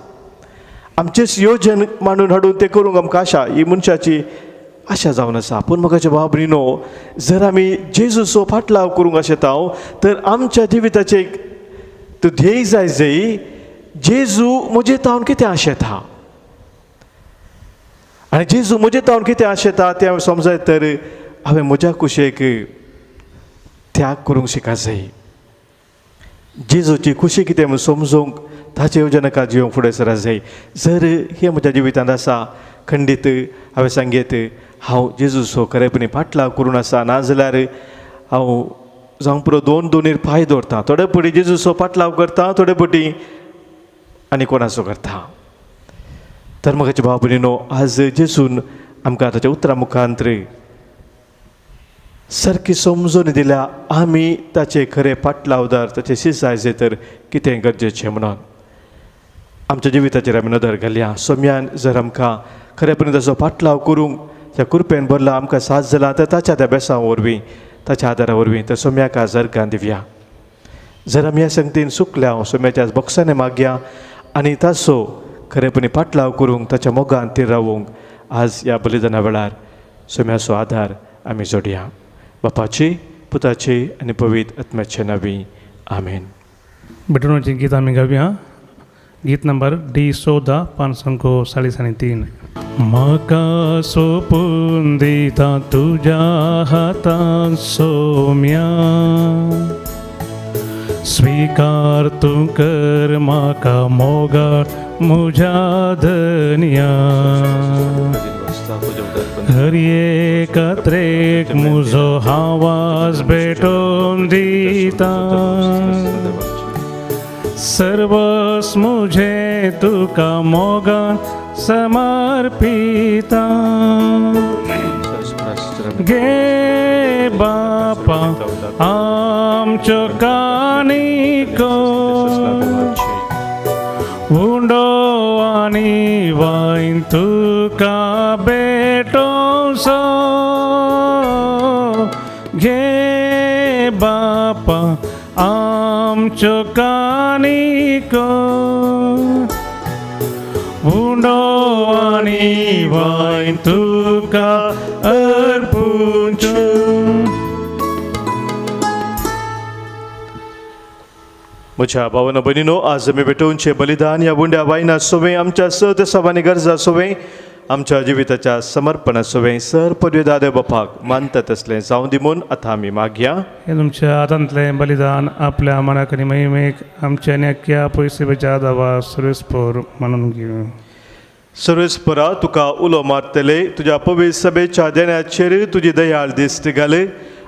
आमचीच योजन मांडून हाडून तें करूंक आमकां आशा, ही मनशाची आशा जावन आसा. पूण मोगाचे भाव भयणीनो जर आमी जेजूचो फाटलाव करूंक आशेता तर आमच्या जिविताचें तो ध्येय जाय जय जेजू म्हजे तावन कितें आशेता, आनी जेजू म्हजे तावन कितें आशेता तें हांवें समजत तर हांवें म्हज्या कुशेक त्याग करूंक शिका जाय. जेजूची खुशी कितें म्हूण समजूंक ताचे योजनका जिवंक फुडें सरा जाय. जर हें म्हज्या जिवितांत आसा खंडीत हांवें सांगीत हांव जेजूचो खरेपणी फाटलाव करून आसा, नाजाल्यार हांव जावंक पुरो दोन दोनीर पांय दवरता, थोडे पटी जेजूचो फाटलाव करता, थोडे पटी आनी कोणाचो करता. तर म्हज्या भाव भयणीनो आज जेजून आमकां ताच्या उतरां मुखांतर सारकी समजून दिल्या आमी ताचे खरे फाटलावदार, ताचे शीस जाय तर कितें गरजेचें म्हणून आमच्या जिविताचेर आमी नदर घालया. सोम्यान जर आमकां खरेपणी ताचो फाटलाव करूंक त्या कृपेन भरला, आमकां साथ जाला तर ताच्या त्या बेसां वरवीं, ताच्या आदारा वरवीं तर सोम्याक आज अर्गां दिवया. जर आमी ह्या संगतीन सुकल्या सोम्याच्या बोक्सांनी मागया आनी ताचो खरेपणी फाटलाव करूंक ताच्या मोगान तीर रावूंक आज ह्या बलिदाना वेळार सोम्याचो आदार आमी जोडया. बापाची, पुताची आनी पवित्र आत्म्याचे नांवी आमेन. भेटवण्याचे गीत आमी गावया. गीत नंबर डी 14 543. म्हाका सोपून दिता तुज्या हातान सोम्या, स्वीकार तूं कर म्हाका मोगाळ म्हज्या धनया. हर एकात्रेक म्हजो आवाज भेटोवन दिता, सर्वस मुझे तुका मोगान समर्पिता. गे बापा आमच्यो कानिको उंडो आनी वायन तुका भेटोवचो. आमच्यो कानिको उंडो आनी वायन तुका अर्पूंच्यो. म्हज्या भावानो भयणीनो, आज आमी भेटोवचें बलिदान ह्या उंड्या वायना सोवें आमच्या सत सवानी गरजा सोवें आमच्या जिविताच्या समर्पणा सोवें सर पदवे दादे बापाक मानता तसलें जावं दी म्हूण आतां आमी मागया. हे तुमच्या हातांतलें बलिदान आपल्या मनाक आनी महिमेक आमच्या आनी अख्ख्या पयशेच्या दावा सर्वेस्पोर मानून घेवं. सर्वेस्परा तुका उलो मारतले तुज्या पवित्र सभेच्या देण्याचेर तुजी दयाळ दिश्ट घाले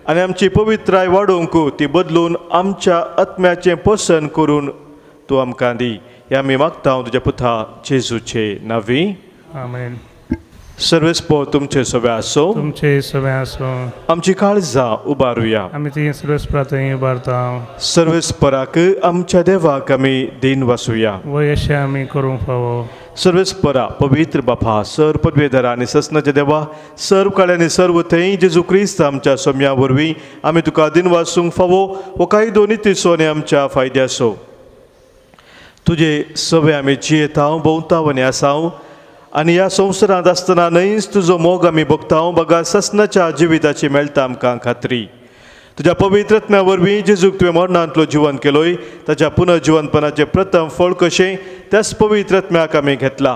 आनी आमची पवित्राय वाडोवंक ती बदलून आमच्या आत्म्याचें पोशण करून तूं आमकां दी. हें आमी मागता तुज्या पुता जेजूचे नांवी. आमेन. सर्वेस्पोर तुमचे सगळे आसो. तुमचे सगळे आसो. आमची काळजां उबारुया. आमी ती सर्वेस्परा थंय उबारता. सर्वेस्पराक आमच्या देवाक आमी दीन वासुया. वय अशें आमी करूंक फावो. सर्वेस्परा पवित्र बापा सर पदवेधरा आनी ससनाच्या देवा सर्व काळ्यांनी सर्व थंय जेजू क्रिस्त आमच्या सोम्या वरवीं आमी तुका दीन वासूंक फावो हो कायदो नितीचो आनी आमच्या फायद्याचो. तुजे सवे आमी जियेतांव भोंवताव आनी आसाव आनी ह्या संवसारांत आसतना न्हयच तुजो मोग आमी भोगताव बगा ससनाच्या जिविताची मेळटा आमकां खात्री. तुज्या पवित्र आत्म्या वरवीं जेजूक तुवें मरणांतलो जिवन केलोय ताच्या पुनर्जिवनपणाचें प्रथम फळ कशें त्याच पवित्र आत्म्याक आमी घेतला.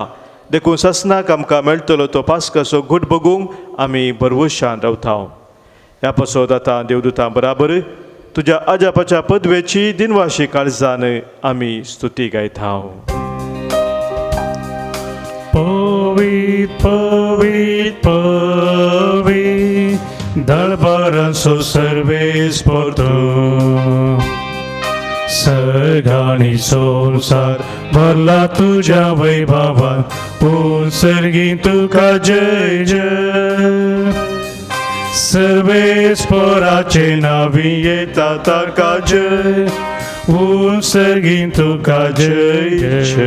देखून ससनाक आमकां मेळटलो तो पास्काचो घूट बगूंक आमी भरवशान रावता. ह्या पासत आतां देवदूतां बराबर तुज्या आजापाच्या पदवेची दिनवाशी काळजान आमी स्तुती गायता. पवित पवित पवित दळबारांचो सर्वेस्पोर तूं सर्गानी संवसार भरला तुज्या वैभवान पूण सर्गी तुका जय जय. सर्वेस्पोराचे नांवी येता ताका जय पूण सर्गी तुका जय जय.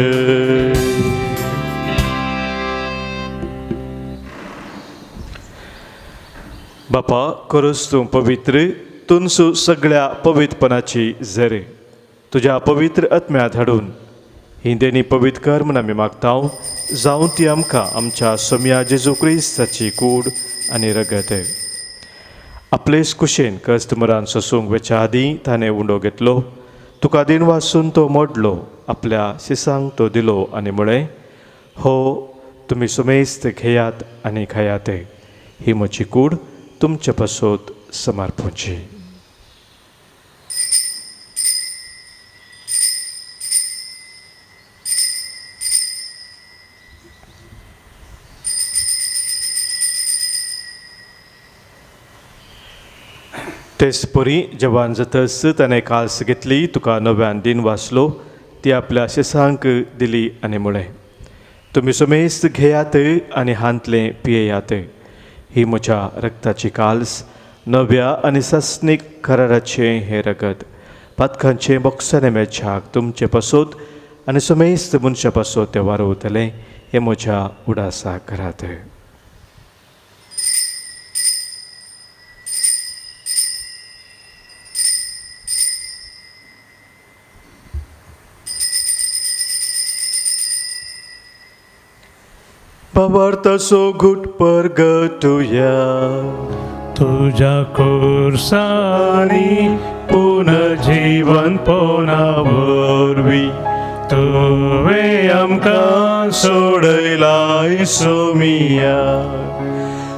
बापा खरोच तूं पवित्र तुनसू सगळ्या पवित्रपणाची झरे तुज्या पवित्र आत्म्या धाडून ही देणी पवित्र कर म्हूण आमी मागता. जावं ती आमकां आमच्या सोम्या जेजू क्रिस्ताची कूड आनी रगत. आपलेच कुशेन कश्ट मरान सोसूंक वेच्या आदीं ताणें उंडो घेतलो तुका दीन वासून तो मोडलो आपल्या शिसांक तो दिलो आनी म्हळें, हो तुमी सुमेस्त घेयात आनी खायात, ही म्हजी कूड तुमचे पासत समर्पूची. तेच परी जेवण जातच ताणें काल्स घेतली तुका नव्यान दीन वाचलो ती आपल्या शिसांक दिली आनी म्हळें, तुमी सुमेस्त घेयात आनी हांतलें पियेयात, ही म्हज्या रक्ताची काल्स नव्या आनी सासणीक कराराचें हें रगत पातकांचें बोक्साने मेळच्याक तुमचे पासत आनी सुमेस्त मनशा पासत तें वारवतलें हें म्हज्या उडासा करात. भावार्थाचो घूट परगटुया. तुज्या खुर्सांनी पुनर्जीवनपणा वरवीं तुवें आमकां सोडयलाय सोमिया.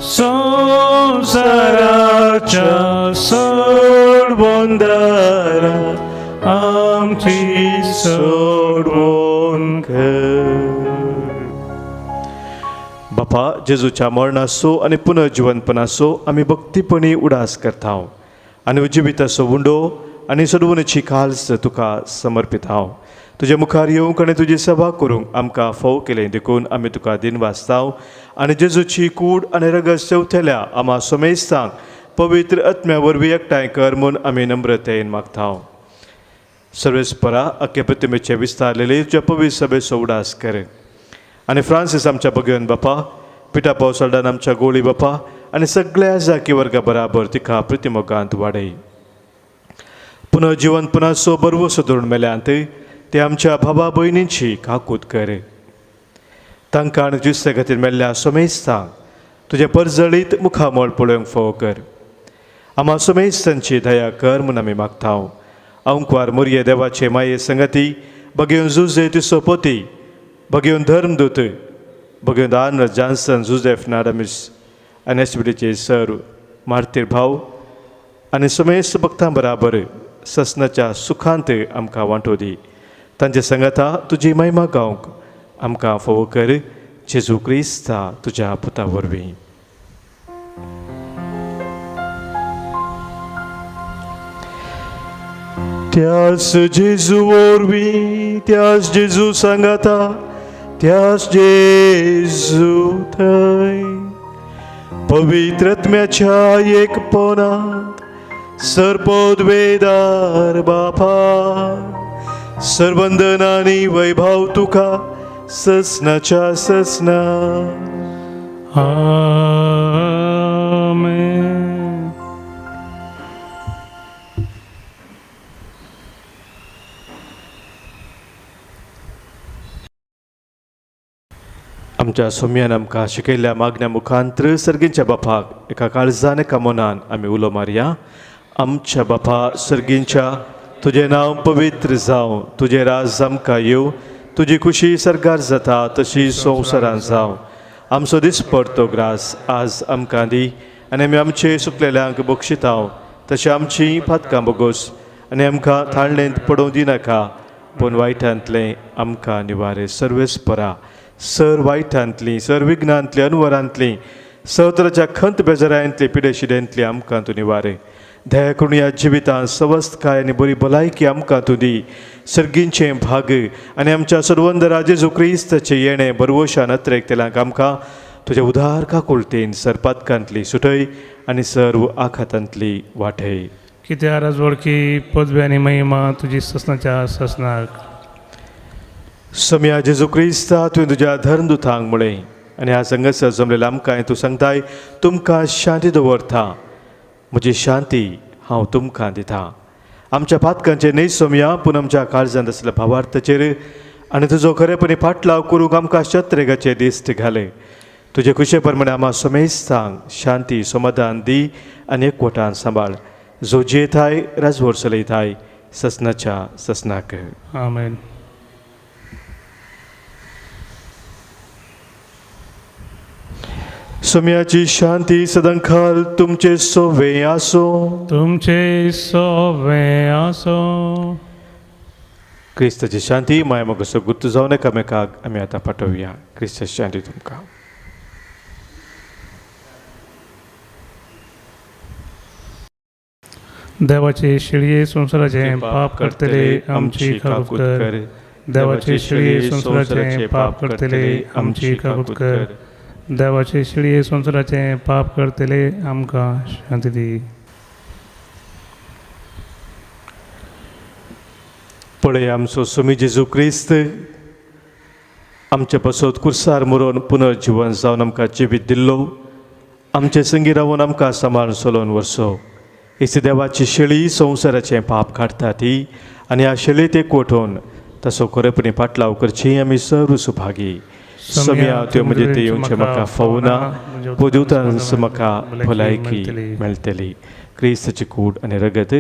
संवसाराच्या सोडवणदारा आमची सोडवण कर. बापा जेजूच्या मरणाचो आनी पुनर्जिवनपणाचो आमी भक्तीपणी उडास करता आनी जिविताचो उंडो आनी सोडवणेची काल्स तुका समर्पिता. तुजे मुखार येवंक आनी तुजी सभा करूंक आमकां फोव केलें देखून आमी तुका दिन वाचता आनी जेजूची कूड आनी रगत सेवतल्या आमा समेस्तांक पवित्र आत्म्या वरवीं एकठांय कर म्हूण आमी नम्रतेन मागता. सर्वेस्परा अख्खे प्रतिमेचे विस्तारलेले तुज्या पवित्र सभेचो उडास कर आनी फ्रांसीस आमच्या भगवन बापा, पिटा पावसाळ्यान आमच्या गोळी बापा आनी सगळ्या जाकी वर्गा बराबर तिका प्रतिमोगांत वाडय. पुनर्जिवनपणाचो बरवसो धरून मेल्यांत ते आमच्या भावा भयणींची काकूत कर. तांकां आनी जुस्ते खातीर मेल्ल्या सोमेस्तांक तुजें परजळीत मुखामळ पळोवंक फावो कर. आमा सोमेस्तांची दया कर म्हूण आमी मागता. अंकवार मुरये देवाचे माये संगती बगेवन जुजे तिसो पोती बगेवन धर्मदूत बगेवन आर्नल्ड जॉन्सन जुजेफ नाडमिस आनी एसबीडीचे सर मार्तीर भाव आनी समेस्त भक्तां बराबर ससनाच्या सुखांत आमकां वांटो दी. तांचे संगता तुजी महिमा गावंक आमकां फावो कर. जेजू क्रिस्ता तुज्या पुता वरवीं. त्यास जेजू वरवीं, त्यास जेजू सांगाता, त्यास जेजू थंय पवित्र आत्म्याच्या एकपणांत सर्पोद्वेदार बापा सर्वंदन आनी वैभव तुका ससनाच्या ससना. आमेन. आमच्या सोम्यान आमकां शिकयल्ल्या मागण्या मुखांत्र सर्गींच्या बापाक एका काळजान एका मनान आमी उलो मारया. आमच्या बापा सर्गींच्या, तुजें नांव पवित्र जावं, तुजें राज आमकां येवं, तुजी खुशी सर्गार जाता तशी संवसारान जावं. आमचो दिसपडतो ग्रास आज आमकां दी आनी आमी आमचे सुकलेल्यांक बक्षिताव तशें आमची पातकां बोगोस आनी आमकां थाळणेंत पडोवं दिनाका पूण वायटांतलें आमकां निवारे. सर्वेस्परा सर वायटांतली, सर विघ्नांतली, अनवरांतली, सतराच्या खंत बेजारांतली, पिडेशिडेंतली आमकां तूं निवारे. दया करून ह्या जिवितांत सवस्तकाय आनी बरी भलायकी आमकां तूं दी. सर्गींचें भाग आनी आमच्या सर्वंदरा जेजू क्रिस्ताचें येणें बरवशान अत्रेकतेल्यांक आमकां तुज्या उदार काकुळटेन सरपातकांतली सुटय आनी सर्व आखातांतली वाटय. कित्या राजवडकी पदवी आनी महिमा तुजी ससनाच्या ससनाक. सम्या जेजू क्रिस्ता तुवें तुज्या धर्मदुतांक म्हळें आनी ह्या संगसर जमलेल्या आमकां तूं सांगताय, तुमकां शांती दवरता, म्हजी शांती हांव तुमकां दिता. आमच्या पातकांचेर न्हय सोमया पूण आमच्या काळजांत आसल्या भावार्थाचेर आनी तुजो खरेपणी फाटलाव करूंक आमकां शत्रेगाचे दिश्ट घाले. तुजे खुशे प्रमाणे आमा समेस्तांक शांती समाधान दी आनी एकवटान सांबाळ. जो जियेताय राजवट चलयताय ससनाच्या ससनाक. आमेन. सोम्याची शांती सदांकाल तुमचे सोवे आसो. तुमचे सोवे आसो. क्रिस्ताची शांती माया मोगाचो गुर्त जावन एकामेकाक आमी आतां पाठोवया. क्रिस्ताची शांती तुमकां. देवाचे शिळये संवसाराचें पाप करतले आमची काकूत कर. देवाचे शिळये संवसाराचें पाप करतले आमची काकूत कर. देवाचे शिळये संवसाराचें पाप करतले आमकां शांती दी. पळय आमचो स्वामी जेजू क्रिस्त आमचे पासत कुर्सार मरोन पुनर्जिवन जावन आमकां जिवीत दिल्लो, आमचे संगी रावन आमकां सांबाळून चलोवन व्हरचो. हेच देवाची शेळी संवसाराचें पाप काडटा ती आनी ह्या शेळी ते कोठोवन तसो खरेपणी पाटलाव करची आमी सर्व सुभागी. सम्या त्यो म्हजे ते येवचें म्हाका फावना, पोदुतांस म्हाका भलायकी मेळटली. क्रिस्ताची कूड आनी रगत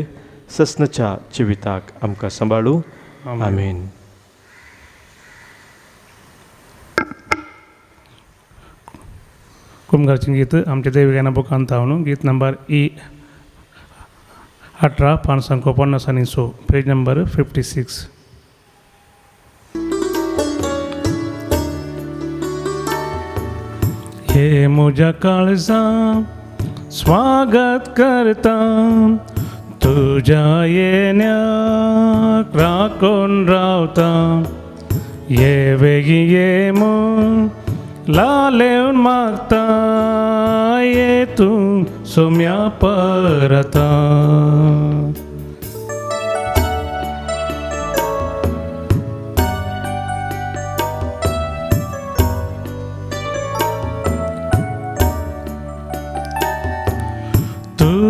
ससनाच्या जिविताक आमकां सांबाळू. आमेन. कुमगारचें गीत आमच्या देवगाना बुकांत हांव गीत नंबर ई 18 550 आनी 100 पेज नंबर 56. हे म्हज्या काळजा स्वागत करता तुज्या येण्याक राखून रावता. ये वेगीं ये म्हूण लालेवन मागता, ये तूं सोम्या परता.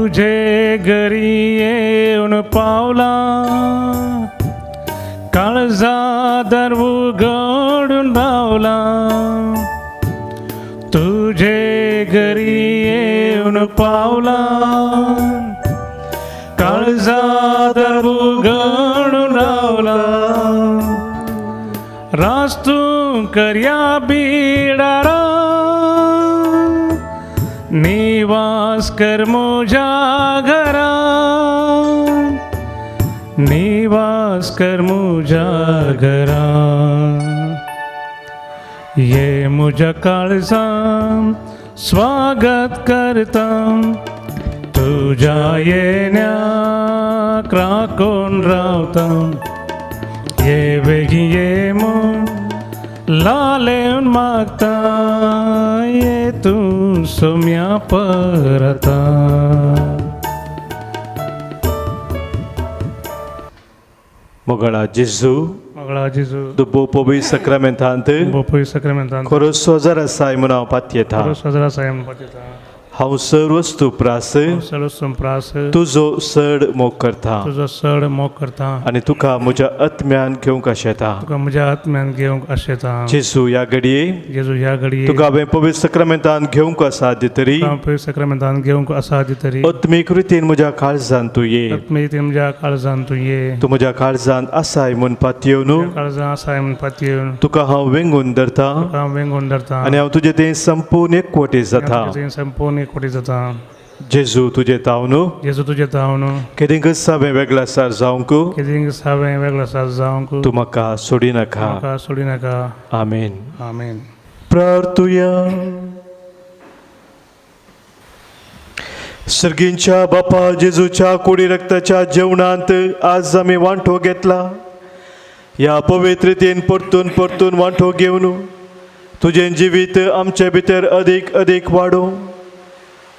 तुझे घरी येवन पावला, काळजा दार उगडून रावला। तुझे घरी येवन पावला, काळजा दार उगडून रावला। रास्तू करया बिडारा, निवास कर म्हज्या घरा, निवास कर म्हज्या घरा। ये म्हज्या काळजान स्वागत करता, तुज्या येण्याक राखून रावता। ये बेगीन ये म्हूण लालेवन मागता, ये तूं सोम्या परता। मोगळा जेजू, मोगळा जेजू, दुबो पवित्र साक्रामेंतांत, पवित्र साक्रामेंतांत खरो सोजार आसाय म्हूण हांव पातयेता, खरो सोजार आसाय म्हूण पातयेता। हांव सर्वस्तू प्रास, सर्वस्तू प्रास, तुजो चड मोग करता, तुजो चड मोग करता आनी तुका म्हज्या आत्म्यान घेवंक आशेता, तुका म्हज्या आत्म्यान घेवंक आशेता। जेजू ह्या घडये, जेजू ह्या घडये, तुका हांवें पवित्र साक्रामेंतान घेवंक असाध्य तरी, पवित्र साक्रामेंतान घेवंक असाध्य तरी, आत्मीक रितीन म्हज्या काळजान तूं ये, आत्मीक रितीन म्हज्या काळजान तूं ये। तूं म्हज्या काळजान आसाय म्हूण पातयेवन, काळजान आसाय म्हूण पातयेवन, तुका हांव वेंगून धरता, तुका हांव वेंगून धरता आनी हांव तुजे थंय संपूर्ण एकवटी जाता, तुजें संपूर्ण एकवटी जाता। जेजू तुजे तावन, जेजू तुजे तावन, केदिंकच हांवें वेगळा सार जावंक, केदिंकच हांवें वेगळा सार जावंक, तूं म्हाका सोडिनाका, म्हाका सोडिनाका। आमेन, आमेन। प्रार्थुया। सर्गींच्या बापा, जेजूच्या कुडी रक्ताच्या जेवणांत आज आमी वांटो घेतला। ह्या पवित्रतेन परतून परतून वांटो घेवन तुजें जिवीत आमचे भितर अदीक अदीक वाडोवं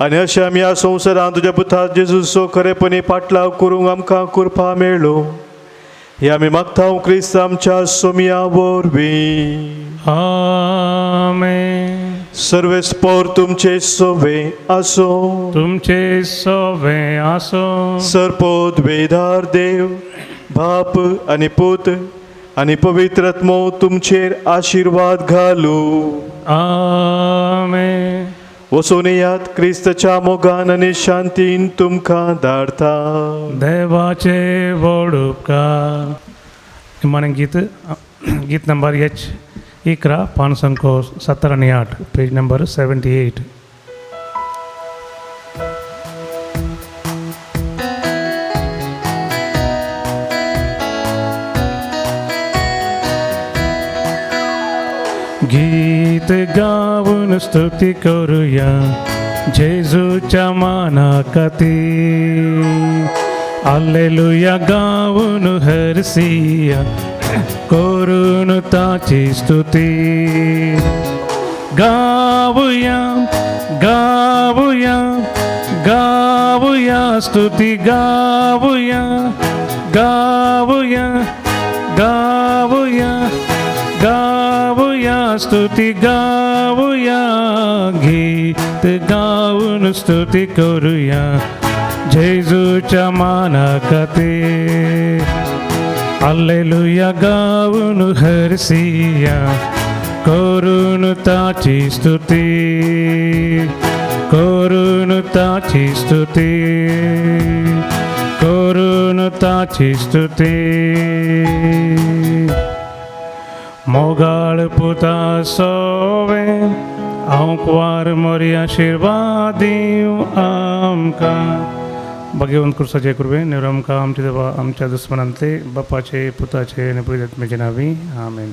आनी अशें आमी ह्या संवसारांत तुज्या पुता जेजूचो खरेपणी पाटलाव करूंक आमकां कृपा मेळ्ळो। हे आमी मागता क्रिस्त आमच्या सोम्या वरवीं। आमेन। सर्वेस्पोर तुमचे सोवे आसो, तुमचे सोवे आसो। सरपोद वेदार देव बाप आनी पूत आनी पवित्र आत्मो तुमचेर आशिर्वाद घालू। आमेन। वचून येयात, क्रिस्ताच्या मोगान आनी शांतीन तुमकां धाडता। देवाचे व्हड उपकार। निमाणें गीत, गीत नंबर एच 11, पान संख्या 70 आनी 8, पेज नंबर 78। गीत गाऊन स्तुती करूया जेजूच्या मानाखातीर, हालेलुया गाऊन हरसिया करून ताची स्तुती। गाऊया गाऊया गाऊया स्तुती, गाऊया गाऊया गाऊया गाऊया स्तुती, गाऊया गीत गाऊन स्तुती करूया जेजूच्या मानाखातीर, हालेलुया गाऊन हरसिया करून ताची स्तुती, करून ताची स्तुती, करून ताची स्तुती। मोगाळ पुता सोवे हांव कुवार मोरी आशिर्वाद दिवं आमकां। भगवंत क्रुसाचे कृपेन निवड आमकां आमच्या देवा आमच्या दुस्मनांतले बापाचे पुताचे आनी पवित्र आत्म्याचे नांवी आमेन।